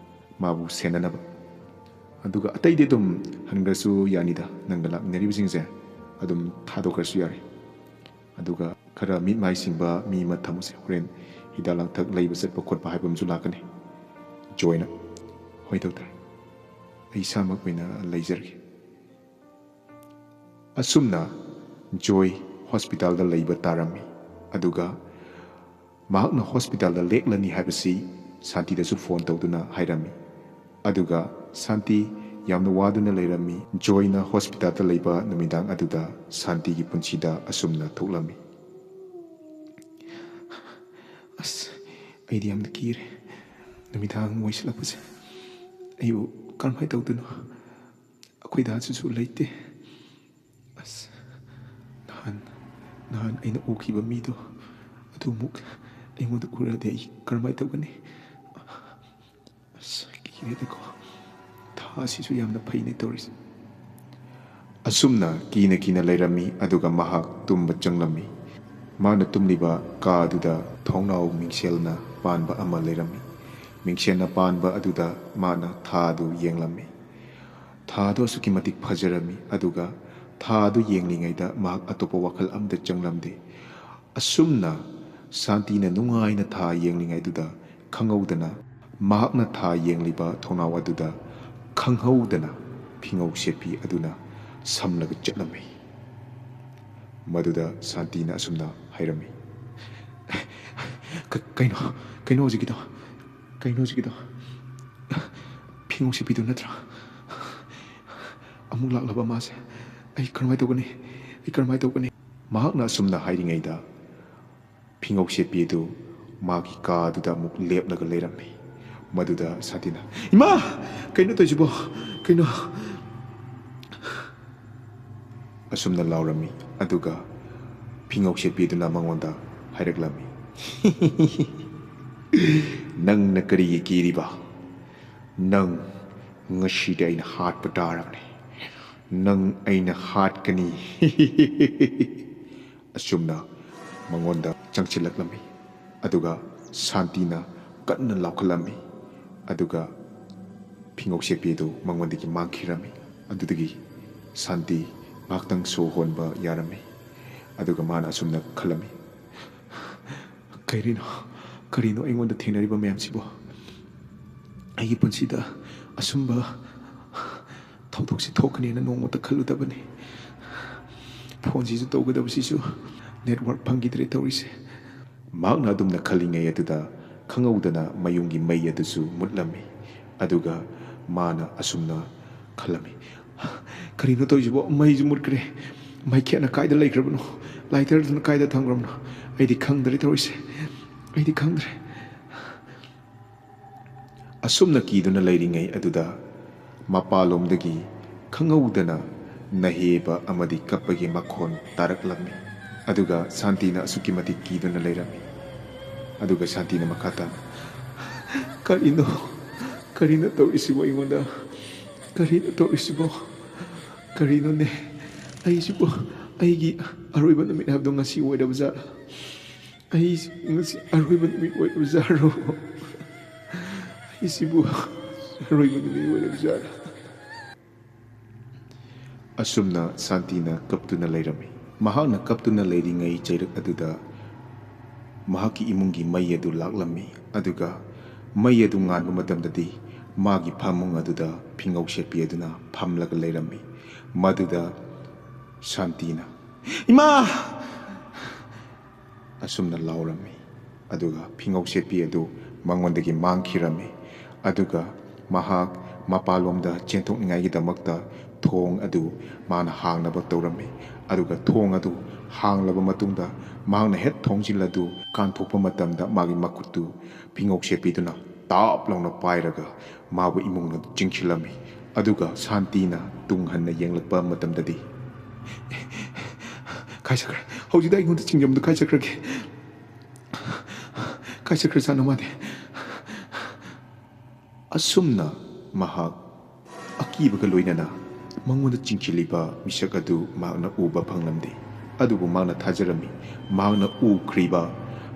ꯃꯥꯕꯨ ꯁꯦꯟꯅꯅꯕ꯫ ꯑꯗꯨꯒ ꯑꯇꯩꯗꯤ ꯑꯗꯨꯝ ꯍꯟꯈ꯭ꯔꯁꯨ ꯌꯥꯅꯤꯗ, ꯅꯪꯒ ꯂꯥꯛꯃꯤꯟꯅꯔꯤꯕꯁꯤꯡꯁꯦ ꯑꯗꯨꯝ ꯊꯥꯗꯣꯛꯈ꯭ꯔꯁꯨ ꯌꯥꯔꯦ꯫ ꯑꯗꯨꯒ ꯈꯔ ꯃꯤꯠ ꯃꯥꯏ ꯁꯤꯡꯕ ꯃꯤ ꯑꯃ ꯊꯝꯃꯨꯁꯦ, ꯍꯣꯔꯦꯟ ꯍꯤꯗꯥꯛ ꯂꯥꯡꯊꯛ ꯂꯩꯕ ꯆꯠꯄ ꯈꯣꯠꯄ ꯍꯥꯏꯕ ꯑꯃꯁꯨ ꯂꯥꯛꯀꯅꯤ"꯫ ꯖꯣꯏꯅ, "ꯍꯣꯏ ꯗꯣꯛꯇꯔ, ꯑꯩ ꯏꯁꯥꯃꯛ ꯑꯣꯏꯅ ꯂꯩꯖꯔꯒꯦ"꯫ ꯑꯁꯨꯝꯅ ꯖꯣꯏ ꯍꯣꯁꯄꯤꯇꯥꯜꯗ ꯂꯩꯕ ꯇꯥꯔꯝꯃꯤ꯫ ꯑꯗꯨꯒ ꯃꯍꯥꯛꯅ ꯍꯣꯁꯄꯤꯇꯥꯜꯗ ꯂꯦꯛꯂꯅꯤ ꯍꯥꯏꯕꯁꯤ ꯁꯥꯟꯇꯤꯗꯁꯨ ꯐꯣꯟ ꯇꯧꯗꯨꯅ ꯍꯥꯏꯔꯝꯃꯤ꯫ ꯑꯗꯨꯒ ꯁꯥꯟꯇꯤ ꯌꯥꯝꯅ ꯋꯥꯗꯨꯅ ꯂꯩꯔꯝꯃꯤ꯫ ꯖꯣꯏꯅ ꯍꯣꯁꯄꯤꯇꯥꯜꯗ ꯂꯩꯕ ꯅꯨꯃꯤꯗꯥꯡ ꯑꯗꯨꯗ ꯁꯥꯟꯇꯤꯒꯤ ꯄꯨꯟꯁꯤꯗ ꯑꯁꯨꯝꯅ ꯊꯣꯛꯂꯝꯃꯤ꯫ "ꯑꯁ, ꯑꯩꯗꯤ ꯌꯥꯝꯅ ꯀꯤꯔꯦ꯫ ꯅꯨꯃꯤꯗꯥꯡ ꯑꯣꯏꯁꯤꯜꯂꯛꯄꯁꯦ ꯑꯩꯕꯨ ꯀꯔꯝꯍꯥꯏꯅ ꯇꯧꯗꯣꯏꯅꯣ? ꯑꯩꯈꯣꯏ ꯗꯥꯁꯤꯁꯨ ꯂꯩꯇꯦ꯫ ꯑꯁ, ꯅꯍꯥꯟ, ꯅꯍꯥꯟ ꯑꯩꯅ ꯎꯈꯤꯕ ꯃꯤꯗꯣ ꯑꯗꯨ ꯑꯃꯨꯛ ꯑꯩꯉꯣꯟꯗ ꯎꯔꯗꯤ ꯑꯩ ꯀꯔꯝꯍꯥꯏꯅ ꯇꯧꯒꯅꯤ? ꯑꯁ, ꯀꯤꯔꯦꯗꯀꯣ꯫ ꯊꯥ ꯑꯁꯤꯁꯨ ꯌꯥꯝꯅ ꯐꯩꯅꯦ ꯇꯧꯔꯤꯁꯦ"꯫ ꯑꯁꯨꯝꯅ ꯀꯤꯅ ꯀꯤꯅ ꯂꯩꯔꯝꯃꯤ, ꯑꯗꯨꯒ ꯃꯍꯥꯛ ꯇꯨꯝꯕ ꯆꯪꯂꯝꯃꯤ꯫ ꯃꯥꯅ ꯇꯨꯝꯂꯤꯕ ꯀꯥ ꯑꯗꯨꯗ ꯊꯣꯡꯅꯥꯎ ꯃꯤꯡꯁꯦꯜꯅ ꯄꯥꯟꯕ ꯑꯃ ꯂꯩꯔꯝꯃꯤ꯫ ꯃꯤꯡꯁꯦꯜꯅ ꯄꯥꯟꯕ ꯑꯗꯨꯗ ꯃꯥꯅ ꯊꯥ ꯑꯗꯨ ꯌꯦꯡꯂꯝꯃꯤ꯫ ꯊꯥ ꯑꯗꯨ ꯑꯁꯨꯛꯀꯤ ꯃꯇꯤꯛ ꯐꯖꯔꯝꯃꯤ, ꯑꯗꯨꯒ ꯊꯥ ꯑꯗꯨ ꯌꯦꯡꯂꯤꯉꯩꯗ ꯃꯍꯥꯛ ꯑꯇꯣꯞꯄ ꯋꯥꯈꯜ ꯑꯃꯠꯇ ꯆꯪꯂꯝꯗꯦ꯫ ꯑꯁꯨꯝꯅ ꯁꯥꯟꯇꯤꯅ ꯅꯨꯡꯉꯥꯏꯅ ꯊꯥ ꯌꯦꯡꯂꯤꯉꯩꯗꯨꯗ, ꯈꯪꯍꯧꯗꯅ ꯃꯍꯥꯛꯅ ꯊꯥ ꯌꯦꯡꯂꯤꯕ ꯊꯣꯡꯅꯥꯎ ꯑꯗꯨꯗ ꯈꯪꯍꯧꯗꯅ ꯐꯤꯉꯧ ꯁꯦꯠꯄꯤ ꯑꯗꯨꯅ ꯁꯝꯂꯒ ꯆꯠꯂꯝꯃꯤ꯫ ꯃꯗꯨꯗ ꯁꯥꯟꯇꯤꯅ ꯑꯁꯨꯝꯅ ꯍꯥꯏꯔꯝꯃꯤ, "ꯀ-, ꯀꯩꯅꯣ, ꯀꯩꯅꯣ ꯍꯧꯖꯤꯛꯀꯤꯗꯣ? ꯀꯩꯅꯣ ꯍꯧꯖꯤꯛꯀꯤꯗꯣ? ꯐꯤꯉꯧ ꯁꯦꯠꯄꯤꯗꯨ ꯅꯠꯇ꯭ꯔꯥ? ꯑꯃꯨꯛ ꯂꯥꯛꯂꯕ ꯃꯥꯁꯦ? ꯑꯩ ꯀꯔꯝꯍꯥꯏꯅ ꯇꯧꯒꯅꯤ? ꯑꯩ ꯀꯔꯝꯍꯥꯏꯅ ꯇꯧꯒꯅꯤ?" ꯃꯍꯥꯛꯅ ꯑꯁꯨꯝꯅ ꯍꯥꯏꯔꯤꯉꯩꯗ, ꯐꯤꯉꯧ ꯁꯦꯠꯄꯤ ꯑꯗꯨ ꯃꯥꯒꯤ ꯀꯥ ꯑꯗꯨꯗ ꯑꯃꯨꯛ ꯂꯦꯞꯂꯒ ꯂꯩꯔꯝꯃꯤ꯫ ꯃꯗꯨꯗ ꯁꯥꯟꯇꯤꯅ, "ꯏꯃꯥ! ꯀꯩꯅꯣ ꯇꯧꯔꯤꯁꯤꯕꯣ? ꯀꯩꯅꯣ?" ꯑꯁꯨꯝꯅ ꯂꯥꯎꯔꯝꯃꯤ꯫ ꯑꯗꯨꯒ ꯐꯤꯉꯧ ꯁꯦꯠꯄꯤ ꯑꯗꯨꯅ ꯃꯉꯣꯟꯗ ꯍꯥꯏꯔꯛꯂꯝꯃꯤ, "ꯅꯪꯅ ꯀꯔꯤꯒꯤ ꯀꯤꯔꯤꯕ? ꯅꯪ ꯉꯁꯤꯗꯤ ꯑꯩꯅ ꯍꯥꯠꯄ ꯇꯥꯔꯕꯅꯤ꯫ ꯅꯪ ꯑꯩꯅ ꯍꯥꯠꯀꯅꯤ꯫" ꯑꯁꯨꯝꯅ ꯃꯉꯣꯟꯗ ꯆꯪꯁꯤꯜꯂꯛꯂꯝꯃꯤ꯫ ꯑꯗꯨꯒ ꯁꯥꯟꯇꯤꯅ ꯀꯟꯅ ꯂꯥꯎꯈꯠꯂꯝꯃꯤ꯫ ꯑꯗꯨꯒ ꯐꯤꯉꯧ ꯁꯦꯠꯄꯤ ꯑꯗꯨ ꯃꯉꯣꯟꯗꯒꯤ ꯃꯥꯡꯈꯤꯔꯝꯃꯤ꯫ ꯑꯗꯨꯗꯒꯤ ꯁꯥꯟꯇꯤ ꯉꯥꯏꯍꯥꯛꯇꯪ ꯁꯣꯔ ꯍꯣꯟꯕ ꯌꯥꯔꯝꯃꯤ꯫ ꯑꯗꯨꯒ ꯃꯥꯅ ꯑꯁꯨꯝꯅ ꯈꯜꯂꯝꯃꯤ, "ꯀꯔꯤꯅꯣ, ꯀꯔꯤꯅꯣ ꯑꯩꯉꯣꯟꯗ ꯊꯦꯡꯅꯔꯤꯕ ꯃꯌꯥꯝꯁꯤꯕꯣ? ꯑꯩꯒꯤ ꯄꯨꯟꯁꯤꯗ ꯑꯁꯨꯝꯕ ꯊꯧꯗꯣꯛꯁꯤ ꯊꯣꯛꯀꯅꯦꯅ ꯅꯣꯡꯃꯇ ꯈꯜꯂꯨꯗꯕꯅꯤ꯫ ꯐꯣꯟꯁꯤꯁꯨ ꯇꯧꯒꯗꯕꯁꯤꯁꯨ ꯅꯦꯠꯋꯥꯔꯛ ꯐꯪꯈꯤꯗ꯭ꯔꯦ ꯇꯧꯔꯤꯁꯦ꯫" ꯃꯍꯥꯛꯅ ꯑꯗꯨꯝꯅ ꯈꯜꯂꯤꯉꯩ ꯑꯗꯨꯗ, ꯈꯪꯍꯧꯗꯅ ꯃꯌꯨꯝꯒꯤ ꯃꯩ ꯑꯗꯨꯁꯨ ꯃꯨꯠꯂꯝꯃꯤ꯫ ꯑꯗꯨꯒ ꯃꯥꯅ ꯑꯁꯨꯝꯅ ꯈꯜꯂꯝꯃꯤ, "ꯀꯔꯤꯅꯣ ꯇꯧꯔꯤꯁꯤꯕꯣ? ꯃꯩꯁꯨ ꯃꯨꯠꯈ꯭ꯔꯦ꯫ ꯃꯩꯈꯦꯠꯅ ꯀꯥꯏꯗ ꯂꯩꯈ꯭ꯔꯕꯅꯣ? ꯂꯥꯏꯇꯔꯗꯨꯅ ꯀꯥꯏꯗ ꯊꯝꯈ꯭ꯔꯕꯅꯣ? ꯑꯩꯗꯤ ꯈꯪꯗ꯭ꯔꯦ ꯇꯧꯔꯤꯁꯦ꯫ ꯑꯩꯗꯤ ꯈꯪꯗ꯭ꯔꯦ꯫" ꯑꯁꯨꯝꯅ ꯀꯤꯗꯨꯅ ꯂꯩꯔꯤꯉꯩ ꯑꯗꯨꯗ, ꯃꯄꯥꯟꯂꯣꯝꯗꯒꯤ ꯈꯪꯍꯧꯗꯅ ꯅꯍꯦꯕ ꯑꯃꯗꯤ ꯀꯞꯄꯒꯤ ꯃꯈꯣꯟ ꯇꯥꯔꯛꯂꯝꯃꯤ꯫ ꯑꯗꯨꯒ ꯁꯥꯟꯇꯤꯅ ꯑꯁꯨꯛꯀꯤ ꯃꯇꯤꯛ ꯀꯤꯗꯨꯅ ꯂꯩꯔꯝꯃꯤ꯫ ꯑꯗꯨꯒ ꯁꯥꯟꯇꯤꯅ ꯃꯈꯥ ꯇꯥꯅ, "ꯀꯔꯤꯅꯣ? ꯀꯔꯤꯅꯣ ꯇꯧꯔꯤꯁꯤꯕꯣ ꯑꯩꯉꯣꯟꯗ? ꯀꯔꯤꯅꯣ ꯇꯧꯔꯤꯁꯤꯕꯣ?" ꯀꯔꯤꯅꯣꯅꯦ? ꯑꯩꯁꯤꯕꯨ ꯑꯩꯒꯤ ꯑꯔꯣꯏꯕ ꯅꯨꯃꯤꯠ ꯍꯥꯏꯕꯗꯣ ꯉꯁꯤ ꯑꯣꯏꯔꯕ ꯖꯥꯠꯂꯥ? ꯑꯩ ꯉꯁꯤ ꯑꯔꯣꯏꯕ ꯅꯨꯃꯤꯠ ꯑꯣꯏꯔꯕ ꯖꯥꯠꯂꯣ? ꯑꯩꯁꯤꯕꯨ ꯑꯔꯣꯏꯕ ꯅꯨꯃꯤꯠ ꯑꯣꯏꯔꯕ ꯖꯥꯠꯂꯥ? ꯑꯁꯨꯝꯅ ꯁꯥꯟꯇꯤꯅ ꯀꯞꯇꯨꯅ ꯂꯩꯔꯝꯃꯤ꯫ ꯃꯍꯥꯛꯅ ꯀꯞꯇꯨꯅ ꯂꯩꯔꯤꯉꯩ ꯆꯩꯔꯛ ꯑꯗꯨꯗ ꯃꯍꯥꯛꯀꯤ ꯏꯃꯨꯡꯒꯤ ꯃꯩ ꯑꯗꯨ ꯂꯥꯛꯂꯝꯃꯤ꯫ ꯑꯗꯨꯒ ꯃꯩ ꯑꯗꯨ ꯉꯥꯟꯕ ꯃꯇꯝꯗꯗꯤ ꯃꯥꯒꯤ ꯐꯃꯨꯡ ꯑꯗꯨꯗ ꯐꯤꯉꯧ ꯁꯦꯠꯄꯤ ꯑꯗꯨꯅ ꯐꯝꯂꯒ ꯂꯩꯔꯝꯃꯤ꯫ ꯃꯗꯨꯗ ꯁꯥꯟꯇꯤꯅ, "ꯏꯃꯥ!" ꯑꯁꯨꯝꯅ ꯂꯥꯎꯔꯝꯃꯤ꯫ ꯑꯗꯨꯒ ꯐꯤꯉꯧ ꯁꯦꯠꯄꯤ ꯑꯗꯨ ꯃꯉꯣꯟꯗꯒꯤ ꯃꯥꯡꯈꯤꯔꯝꯃꯤ꯫ ꯑꯗꯨꯒ ꯃꯍꯥꯛ ꯃꯄꯥꯟꯂꯣꯝꯗ ꯆꯦꯟꯊꯣꯛꯅꯤꯡꯉꯥꯏꯒꯤꯗꯃꯛꯇ ꯊꯣꯡ ꯑꯗꯨ ꯃꯥꯅ ꯍꯥꯡꯅꯕ ꯇꯧꯔꯝꯃꯤ꯫ ꯑꯗꯨꯒ ꯊꯣꯡ ꯑꯗꯨ ꯍꯥꯡꯂꯕ ꯃꯇꯨꯡꯗ ꯃꯍꯥꯛꯅ ꯍꯦꯛ ꯊꯣꯡꯖꯤꯜ ꯑꯗꯨ ꯀꯥꯟꯊꯣꯛꯄ ꯃꯇꯝꯗ ꯃꯥꯒꯤ ꯃꯈꯨꯠꯇꯨ ꯐꯤꯉꯧ ꯁꯦꯠꯄꯤꯗꯨꯅ ꯇꯥꯞ ꯂꯥꯎꯅ ꯄꯥꯏꯔꯒ ꯃꯥꯕꯨ ꯏꯃꯨꯡꯗ ꯆꯤꯡꯁꯤꯜꯂꯝꯃꯤ꯫ ꯑꯗꯨꯒ ꯁꯥꯟꯇꯤꯅ ꯇꯨꯡ ꯍꯟꯅ ꯌꯦꯡꯂꯛꯄ ꯃꯇꯝꯗꯗꯤ, "ꯀꯥꯏ ꯆꯠꯈ꯭ꯔꯦ? ꯍꯧꯖꯤꯛꯇ ꯑꯩꯉꯣꯟꯗ ꯆꯤꯡꯖꯕꯗꯨ ꯀꯥꯏ ꯆꯠꯈ꯭ꯔꯒꯦ? ꯀꯥꯏ ꯆꯠꯈ꯭ꯔꯖꯥꯠꯅꯣ ꯃꯥꯗꯤ?" ꯑꯁꯨꯝꯅ ꯃꯍꯥꯛ ꯑꯀꯤꯕꯒ ꯂꯣꯏꯅꯅ ꯃꯉꯣꯟꯗ ꯆꯤꯡꯁꯤꯜꯂꯤꯕ ꯃꯤꯁꯛ ꯑꯗꯨ ꯃꯍꯥꯛꯅ ꯎꯕ ꯐꯪꯂꯝꯗꯦ꯫ ꯑꯗꯨꯕꯨ ꯃꯍꯥꯛꯅ ꯊꯥꯖꯔꯝꯃꯤ, ꯃꯍꯥꯛꯅ ꯎꯈ꯭ꯔꯤꯕ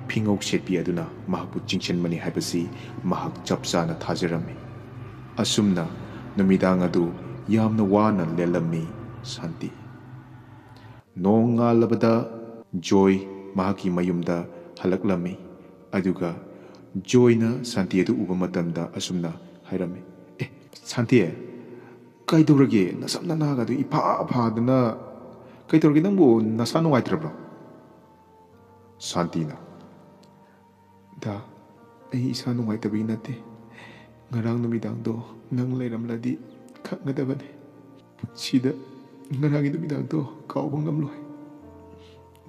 ꯐꯤꯉꯧ ꯁꯦꯠꯄꯤ ꯑꯗꯨꯅ ꯃꯍꯥꯛꯄꯨ ꯆꯤꯡꯁꯤꯟꯕꯅꯤ ꯍꯥꯏꯕꯁꯤ ꯃꯍꯥꯛ ꯆꯞ ꯆꯥꯅ ꯊꯥꯖꯔꯝꯃꯤ꯫ ꯑꯁꯨꯝꯅ ꯅꯨꯃꯤꯗꯥꯡ ꯑꯗꯨ ꯌꯥꯝꯅ ꯋꯥꯅ ꯂꯦꯜꯂꯝꯃꯤ ꯁꯥꯟꯇꯤ꯫ ꯅꯣꯡꯉꯥꯜꯂꯕꯗ ꯖꯣꯏ ꯃꯍꯥꯛꯀꯤ ꯃꯌꯨꯝꯗ ꯍꯜꯂꯛꯂꯝꯃꯤ꯫ ꯑꯗꯨꯒ ꯖꯣꯏꯅ ꯁꯥꯟꯇꯤ ꯑꯗꯨ ꯎꯕ ꯃꯇꯝꯗ ꯑꯁꯨꯝꯅ ꯍꯥꯏꯔꯝꯃꯤ, "ꯑꯦ, ꯁꯥꯟꯇꯤ, ꯀꯩꯗꯧꯔꯒꯦ? ꯅꯁꯝ ꯅꯅꯥꯒꯗꯨ ꯏꯐꯥ ꯐꯥꯗꯅ ꯀꯩꯗꯧꯔꯒꯦ? ꯅꯪꯕꯨ ꯅꯁꯥ ꯅꯨꯡꯉꯥꯏꯇ꯭ꯔꯕ꯭ꯔꯣ?" ꯁꯥꯟꯇꯤꯅ, "ꯗꯥ, ꯑꯩ ꯏꯁꯥ ꯅꯨꯡꯉꯥꯏꯇꯕꯒꯤ ꯅꯠꯇꯦ꯫ ꯉꯔꯥꯡ ꯅꯨꯃꯤꯗꯥꯡꯗꯣ ꯅꯪ ꯂꯩꯔꯝꯂꯗꯤ ꯈꯪꯒꯗꯕꯅꯤ꯫ ꯄꯨꯟꯁꯤꯗ ꯉꯔꯥꯡꯒꯤ ꯅꯨꯃꯤꯗꯥꯡꯗꯣ ꯀꯥꯎꯕ ꯉꯝꯂꯣꯏ꯫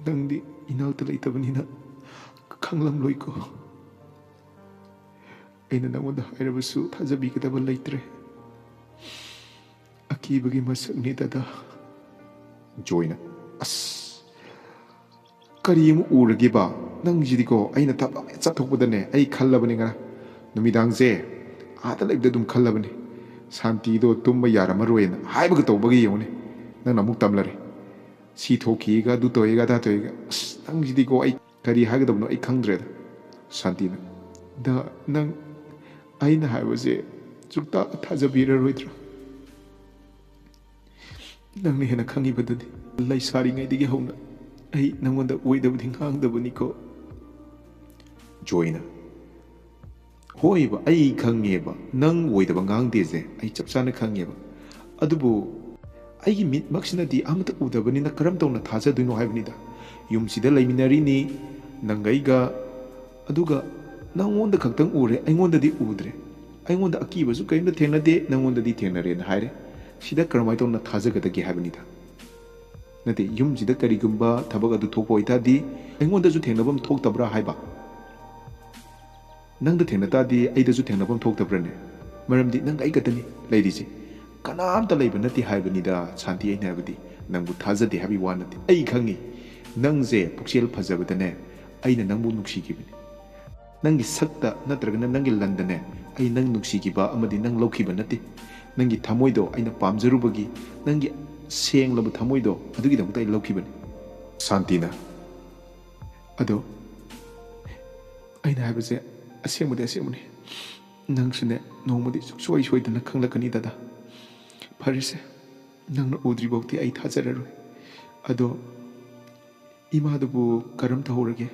ꯅꯪꯗꯤ ꯏꯅꯥꯛꯇ ꯂꯩꯇꯕꯅꯤꯅ ꯈꯪꯂꯝꯂꯣꯏꯀꯣ꯫ ꯑꯩꯅ ꯅꯪꯉꯣꯟꯗ ꯍꯥꯏꯔꯕꯁꯨ ꯊꯥꯖꯕꯤꯒꯗꯕ ꯂꯩꯇ꯭ꯔꯦ꯫ ꯑꯀꯤꯕꯒꯤ ꯃꯁꯛꯅꯤ, ꯗꯗꯥ꯫" ꯖꯣꯏꯅ, "ꯑꯁ, ꯀꯔꯤ ꯑꯃꯨꯛ ꯎꯔꯒꯦꯕ? ꯅꯪꯁꯤꯗꯤꯀꯣ, ꯑꯩꯅ ꯊꯕꯛ ꯍꯦꯛ ꯆꯠꯊꯣꯛꯄꯗꯅꯦ, ꯑꯩ ꯈꯜꯂꯕꯅꯤ ꯉꯔꯥꯡ ꯅꯨꯃꯤꯗꯥꯡꯁꯦ, ꯑꯥꯗ ꯂꯩꯕꯗ ꯑꯗꯨꯝ ꯈꯜꯂꯕꯅꯤ꯫ ꯁꯥꯟꯇꯤꯗꯣ ꯇꯨꯝꯕ ꯌꯥꯔꯝꯃꯔꯣꯏꯅ ꯍꯥꯏꯕꯒ ꯇꯧꯕꯒ ꯌꯦꯡꯉꯨꯅꯦ, ꯅꯪꯅ ꯑꯃꯨꯛ ꯇꯝꯂꯔꯦ꯫ ꯁꯤ ꯊꯣꯛꯈꯤꯒ, ꯑꯗꯨ ꯇꯧꯋꯦꯒ, ꯑꯗꯥ ꯇꯧꯋꯦꯒ꯫ ꯑꯁ, ꯅꯪꯁꯤꯗꯤꯀꯣ, ꯑꯩ ꯀꯔꯤ ꯍꯥꯏꯒꯗꯕꯅꯣ ꯑꯩ ꯈꯪꯗ꯭ꯔꯦꯗ꯫ ꯁꯥꯟꯇꯤꯅ, "ꯗꯥ, ꯅꯪ ꯑꯩꯅ ꯍꯥꯏꯕꯁꯦ ꯁꯨꯛꯇ ꯊꯥꯖꯕꯤꯔꯔꯣꯏꯗ꯭ꯔꯥ? ꯅꯪꯅ ꯍꯦꯟꯅ ꯈꯪꯉꯤꯕꯗꯨꯅꯤ꯫ ꯂꯩꯁꯥꯔꯤꯉꯩꯗꯒꯤ ꯍꯧꯅ ꯑꯩ ꯅꯪꯉꯣꯟꯗ ꯑꯣꯏꯗꯕꯗꯤ ꯉꯥꯡꯗꯕꯅꯤꯀꯣ꯫" ꯖꯣꯏꯅ, "ꯍꯣꯏꯕ, ꯑꯩ ꯈꯪꯉꯦꯕ, ꯅꯪ ꯑꯣꯏꯗꯕ ꯉꯥꯡꯗꯦꯁꯦ ꯑꯩ ꯆꯞ ꯆꯥꯅ ꯈꯪꯉꯦꯕ꯫ ꯑꯗꯨꯕꯨ ꯑꯩꯒꯤ ꯃꯤꯠꯃꯛꯁꯤꯅꯗꯤ ꯑꯃꯠꯇ ꯎꯗꯕꯅꯤꯅ ꯀꯔꯝ ꯇꯧꯅ ꯊꯥꯖꯗꯣꯏꯅꯣ ꯍꯥꯏꯕꯅꯤꯗ꯫ ꯌꯨꯝꯁꯤꯗ ꯂꯩꯃꯤꯟꯅꯔꯤꯅꯤ ꯅꯪꯒ ꯑꯩꯒ, ꯑꯗꯨꯒ ꯅꯪꯉꯣꯟꯗ ꯈꯛꯇꯪ ꯎꯔꯦ, ꯑꯩꯉꯣꯟꯗꯗꯤ ꯎꯗ꯭ꯔꯦ꯫ ꯑꯩꯉꯣꯟꯗ ꯑꯀꯤꯕꯁꯨ ꯀꯔꯤꯝꯇ ꯊꯦꯡꯅꯗꯦ, ꯅꯪꯉꯣꯟꯗꯗꯤ ꯊꯦꯡꯅꯔꯦꯅ ꯍꯥꯏꯔꯦ꯫ ꯁꯤꯗ ꯀꯔꯝꯍꯥꯏꯅ ꯇꯧꯅ ꯊꯥꯖꯒꯗꯒꯦ ꯍꯥꯏꯕꯅꯤꯗ꯫ ꯅꯠꯇꯦ, ꯌꯨꯝꯁꯤꯗ ꯀꯔꯤꯒꯨꯝꯕ ꯊꯕꯛ ꯑꯗꯨ ꯊꯣꯛꯄ ꯑꯣꯏꯇꯥꯔꯗꯤ ꯑꯩꯉꯣꯟꯗꯁꯨ ꯊꯦꯡꯅꯐꯝ ꯊꯣꯛꯇꯕ꯭ꯔꯥ ꯍꯥꯏꯕ? ꯅꯪꯗ ꯊꯦꯡꯅ ꯇꯥꯔꯗꯤ ꯑꯩꯗꯁꯨ ꯊꯦꯡꯅꯐꯝ ꯊꯣꯛꯇꯕ꯭ꯔꯅꯦ? ꯃꯔꯝꯗꯤ ꯅꯪꯒ ꯑꯩ ꯈꯛꯇꯅꯤ ꯂꯩꯔꯤꯁꯦ꯫ ꯀꯅꯥꯝꯇ ꯂꯩꯕ ꯅꯠꯇꯦ ꯍꯥꯏꯕꯅꯤꯗ ꯁꯥꯟꯇꯤ, ꯑꯩꯅ ꯍꯥꯏꯕꯗꯤ ꯅꯪꯕꯨ ꯊꯥꯖꯗꯦ ꯍꯥꯏꯕꯒꯤ ꯋꯥ ꯅꯠꯇꯦ꯫ ꯑꯩ ꯈꯪꯉꯤ, ꯅꯪꯁꯦ ꯄꯨꯛꯆꯦꯜ ꯐꯖꯕꯗꯅꯦ ꯑꯩꯅ ꯅꯪꯕꯨ ꯅꯨꯡꯁꯤꯈꯤꯕꯅꯤ꯫ ꯅꯪꯒꯤ ꯁꯛꯇ ꯅꯠꯇ꯭ꯔꯒꯅ ꯅꯪꯒꯤ ꯂꯟꯗꯅꯦ ꯑꯩ ꯅꯪ ꯅꯨꯡꯁꯤꯈꯤꯕ ꯑꯃꯗꯤ ꯅꯪ ꯂꯧꯈꯤꯕ ꯅꯠꯇꯦ꯫ ꯅꯪꯒꯤ ꯊꯃꯣꯏꯗꯣ ꯑꯩꯅ ꯄꯥꯝꯖꯔꯨꯕꯒꯤ, ꯅꯪꯒꯤ ꯁꯦꯡꯂꯕ ꯊꯃꯣꯏꯗꯣ ꯑꯗꯨꯒꯤꯗꯃꯛꯇ ꯑꯩ ꯂꯧꯈꯤꯕꯅꯤ꯫" ꯁꯥꯟꯇꯤꯅ, "ꯑꯗꯣ ꯑꯩꯅ ꯍꯥꯏꯕꯁꯦ ꯑꯁꯦꯡꯕꯗꯤ ꯑꯁꯦꯡꯕꯅꯤ꯫ ꯅꯪꯁꯨꯅꯦ ꯅꯣꯡꯃꯗꯤ ꯁꯨꯡꯁꯣꯏ ꯁꯣꯏꯗꯅ ꯈꯪꯂꯛꯀꯅꯤ ꯗꯗꯥ꯫ ꯐꯔꯦꯁꯦ, ꯅꯪꯅ ꯎꯗ꯭ꯔꯤꯐꯥꯎꯗꯤ ꯑꯩ ꯊꯥꯖꯔꯔꯣꯏ꯫ ꯑꯗꯣ ꯏꯃꯥꯗꯨꯕꯨ ꯀꯔꯝ ꯇꯧꯍꯧꯔꯒꯦ?"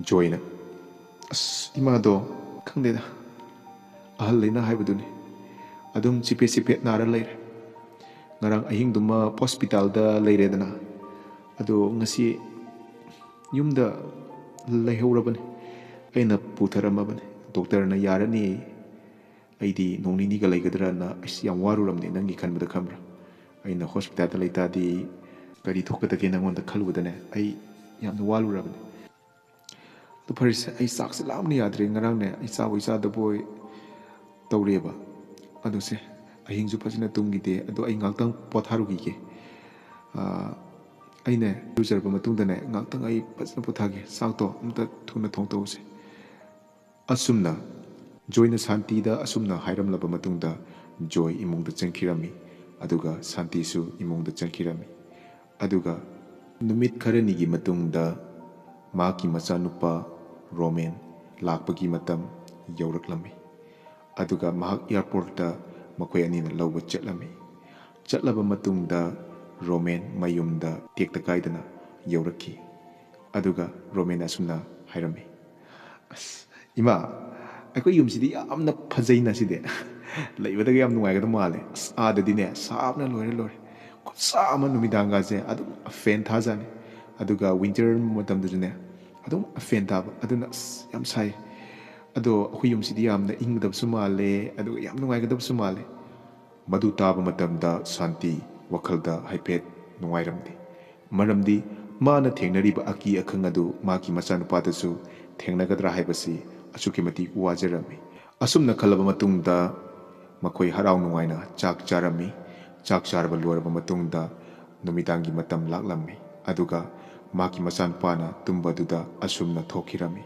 ꯖꯣꯏꯅ, "ꯑꯁ, ꯏꯃꯥꯗꯣ ꯈꯪꯗꯦꯗ, ꯑꯍꯜ ꯂꯩꯅꯥ ꯍꯥꯏꯕꯗꯨꯅꯤ꯫ ꯑꯗꯨꯝ ꯆꯤꯐꯦꯠ ꯆꯤꯐꯦꯠ ꯅꯥꯔ ꯂꯩꯔꯦ꯫ ꯉꯔꯥꯡ ꯑꯍꯤꯡꯗꯨꯃ ꯍꯣꯁꯄꯤꯇꯥꯜꯗ ꯂꯩꯔꯦꯗꯅ, ꯑꯗꯣ ꯉꯁꯤ ꯌꯨꯝꯗ ꯂꯩꯍꯧꯔꯕꯅꯤ꯫ ꯑꯩꯅ ꯄꯨꯊꯔꯝꯃꯕꯅꯤ꯫ ꯗꯣꯛꯇꯔꯅ ꯌꯥꯔꯅꯤ꯫ ꯑꯩꯗꯤ ꯅꯣꯡ ꯅꯤꯅꯤꯒ ꯂꯩꯒꯗ꯭ꯔꯅ ꯑꯩꯁ ꯌꯥꯝ ꯋꯥꯔꯨꯔꯕꯅꯤ ꯅꯪꯒꯤ ꯈꯟꯕꯗ, ꯈꯪꯕ꯭ꯔꯥ? ꯑꯩꯅ ꯍꯣꯁꯄꯤꯇꯥꯜꯗ ꯂꯩꯇꯥꯗꯤ ꯀꯔꯤ ꯊꯣꯛꯀꯗꯒꯦ ꯅꯪꯉꯣꯟꯗ ꯈꯜꯂꯨꯕꯗꯅꯦ ꯑꯩ ꯌꯥꯝꯅ ꯋꯥꯔꯨꯔꯕꯅꯤ꯫ ꯑꯗꯨ ꯐꯔꯦꯁꯦ, ꯑꯩ ꯆꯥꯛꯁꯦ ꯂꯥꯝꯅ ꯌꯥꯗ꯭ꯔꯦ꯫ ꯉꯔꯥꯡꯅꯦ ꯑꯩ ꯆꯥꯕꯣꯏ ꯆꯥꯗꯕꯣꯏ ꯇꯧꯔꯦꯕ꯫ ꯑꯗꯨꯁꯦ, ꯑꯍꯤꯡꯁꯨ ꯐꯖꯅ ꯇꯨꯝꯈꯤꯗꯦ꯫ ꯑꯗꯣ ꯑꯩ ꯉꯥꯛꯇꯪ ꯄꯣꯊꯥꯔꯨꯈꯤꯒꯦ꯫ ꯑꯥ, ꯑꯩꯅꯦ ꯏꯔꯨꯖꯔꯕ ꯃꯇꯨꯡꯗꯅꯦ ꯉꯥꯛꯇꯪ ꯑꯩ ꯐꯖꯅ ꯄꯣꯊꯥꯒꯦ꯫ ꯆꯥꯛꯇꯣ ꯑꯝꯇ ꯊꯨꯅ ꯊꯣꯡꯇꯣꯛꯎꯁꯦ꯫" ꯑꯁꯨꯝꯅ ꯖꯣꯏꯅ ꯁꯥꯟꯇꯤꯗ ꯑꯁꯨꯝꯅ ꯍꯥꯏꯔꯝꯂꯕ ꯃꯇꯨꯡꯗ ꯖꯣꯏ ꯏꯃꯨꯡꯗ ꯆꯪꯈꯤꯔꯝꯃꯤ, ꯑꯗꯨꯒ ꯁꯥꯟꯇꯤꯁꯨ ꯏꯃꯨꯡꯗ ꯆꯪꯈꯤꯔꯝꯃꯤ꯫ ꯑꯗꯨꯒ ꯅꯨꯃꯤꯠ ꯈꯔꯅꯤꯒꯤ ꯃꯇꯨꯡꯗ ꯃꯍꯥꯛꯀꯤ ꯃꯆꯥꯅꯨꯄꯥ ꯔꯣꯃꯦꯟ ꯂꯥꯛꯄꯒꯤ ꯃꯇꯝ ꯌꯧꯔꯛꯂꯝꯃꯤ꯫ ꯑꯗꯨꯒ ꯃꯍꯥꯛ ꯑꯦꯌꯥꯔꯄꯣꯔꯠꯇ ꯃꯈꯣꯏ ꯑꯅꯤꯅ ꯂꯧꯕ ꯆꯠꯂꯝꯃꯤ꯫ ꯆꯠꯂꯕ ꯃꯇꯨꯡꯗ ꯔꯣꯃꯦꯟ ꯃꯌꯨꯝꯗ ꯇꯦꯛꯇ ꯀꯥꯏꯗꯅ ꯌꯧꯔꯛꯈꯤ꯫ ꯑꯗꯨꯒ ꯔꯣꯃꯦꯟ ꯑꯁꯨꯝꯅ ꯍꯥꯏꯔꯝꯃꯤ, "ꯑꯁ, ꯏꯃꯥ, ꯑꯩꯈꯣꯏ ꯌꯨꯝꯁꯤꯗꯤ ꯌꯥꯝꯅ ꯐꯖꯩꯅ ꯁꯤꯗꯤ꯫ ꯂꯩꯕꯗꯒ ꯌꯥꯝ ꯅꯨꯡꯉꯥꯏꯒꯗꯕ ꯃꯥꯜꯂꯦ꯫ ꯑꯁ, ꯑꯥꯗꯗꯤꯅꯦ, ꯁꯥꯕꯅ ꯂꯣꯏꯔꯦ ꯂꯣꯏꯔꯦ꯫ ꯈꯨꯠꯁꯥ ꯑꯃ, ꯅꯨꯃꯤꯗꯥꯡꯒꯁꯦ ꯑꯗꯨꯝ ꯐꯦꯟ ꯊꯥꯖꯥꯠꯅꯤ꯫ ꯑꯗꯨꯒ ꯋꯤꯟꯇꯔ ꯃꯇꯝꯗꯁꯨꯅꯦ, ꯑꯗꯨꯝ ꯐꯦꯟ ꯊꯥꯕ꯫ ꯑꯗꯨꯅ ꯑꯁ, ꯌꯥꯝ ꯁꯥꯏ꯫ ꯑꯗꯣ ꯑꯩꯈꯣꯏ ꯌꯨꯝꯁꯤꯗꯤ ꯌꯥꯝꯅ ꯏꯪꯒꯗꯕꯁꯨ ꯃꯥꯜꯂꯦ, ꯑꯗꯨꯒ ꯌꯥꯝ ꯅꯨꯡꯉꯥꯏꯒꯗꯕꯁꯨ ꯃꯥꯜꯂꯦ"꯫ ꯃꯗꯨ ꯇꯥꯕ ꯃꯇꯝꯗ ꯁꯥꯟꯇꯤ ꯋꯥꯈꯜꯗ ꯍꯥꯏꯐꯦꯠ ꯅꯨꯡꯉꯥꯏꯔꯝꯗꯦ꯫ ꯃꯔꯝꯗꯤ ꯃꯥꯅ ꯊꯦꯡꯅꯔꯤꯕ ꯑꯀꯤ ꯑꯈꯪ ꯑꯗꯨ ꯃꯍꯥꯛꯀꯤ ꯃꯆꯥꯅꯨꯄꯥꯗꯁꯨ ꯊꯦꯡꯅꯒꯗ꯭ꯔꯥ ꯍꯥꯏꯕꯁꯤ ꯑꯁꯨꯛꯀꯤ ꯃꯇꯤꯛ ꯋꯥꯖꯔꯝꯃꯤ꯫ ꯑꯁꯨꯝꯅ ꯈꯜꯂꯕ ꯃꯇꯨꯡꯗ ꯃꯈꯣꯏ ꯍꯔꯥꯎ ꯅꯨꯡꯉꯥꯏꯅ ꯆꯥꯛ ꯆꯥꯔꯝꯃꯤ꯫ ꯆꯥꯛ ꯆꯥꯔꯕ ꯂꯣꯏꯔꯕ ꯃꯇꯨꯡꯗ ꯅꯨꯃꯤꯗꯥꯡꯒꯤ ꯃꯇꯝ ꯂꯥꯛꯂꯝꯃꯤ꯫ ꯑꯗꯨꯒ ꯃꯍꯥꯛꯀꯤ ꯃꯆꯥꯅꯨꯄꯥꯅ ꯇꯨꯝꯕꯗꯨꯗ ꯑꯁꯨꯝꯅ ꯊꯣꯛꯈꯤꯔꯝꯃꯤ꯫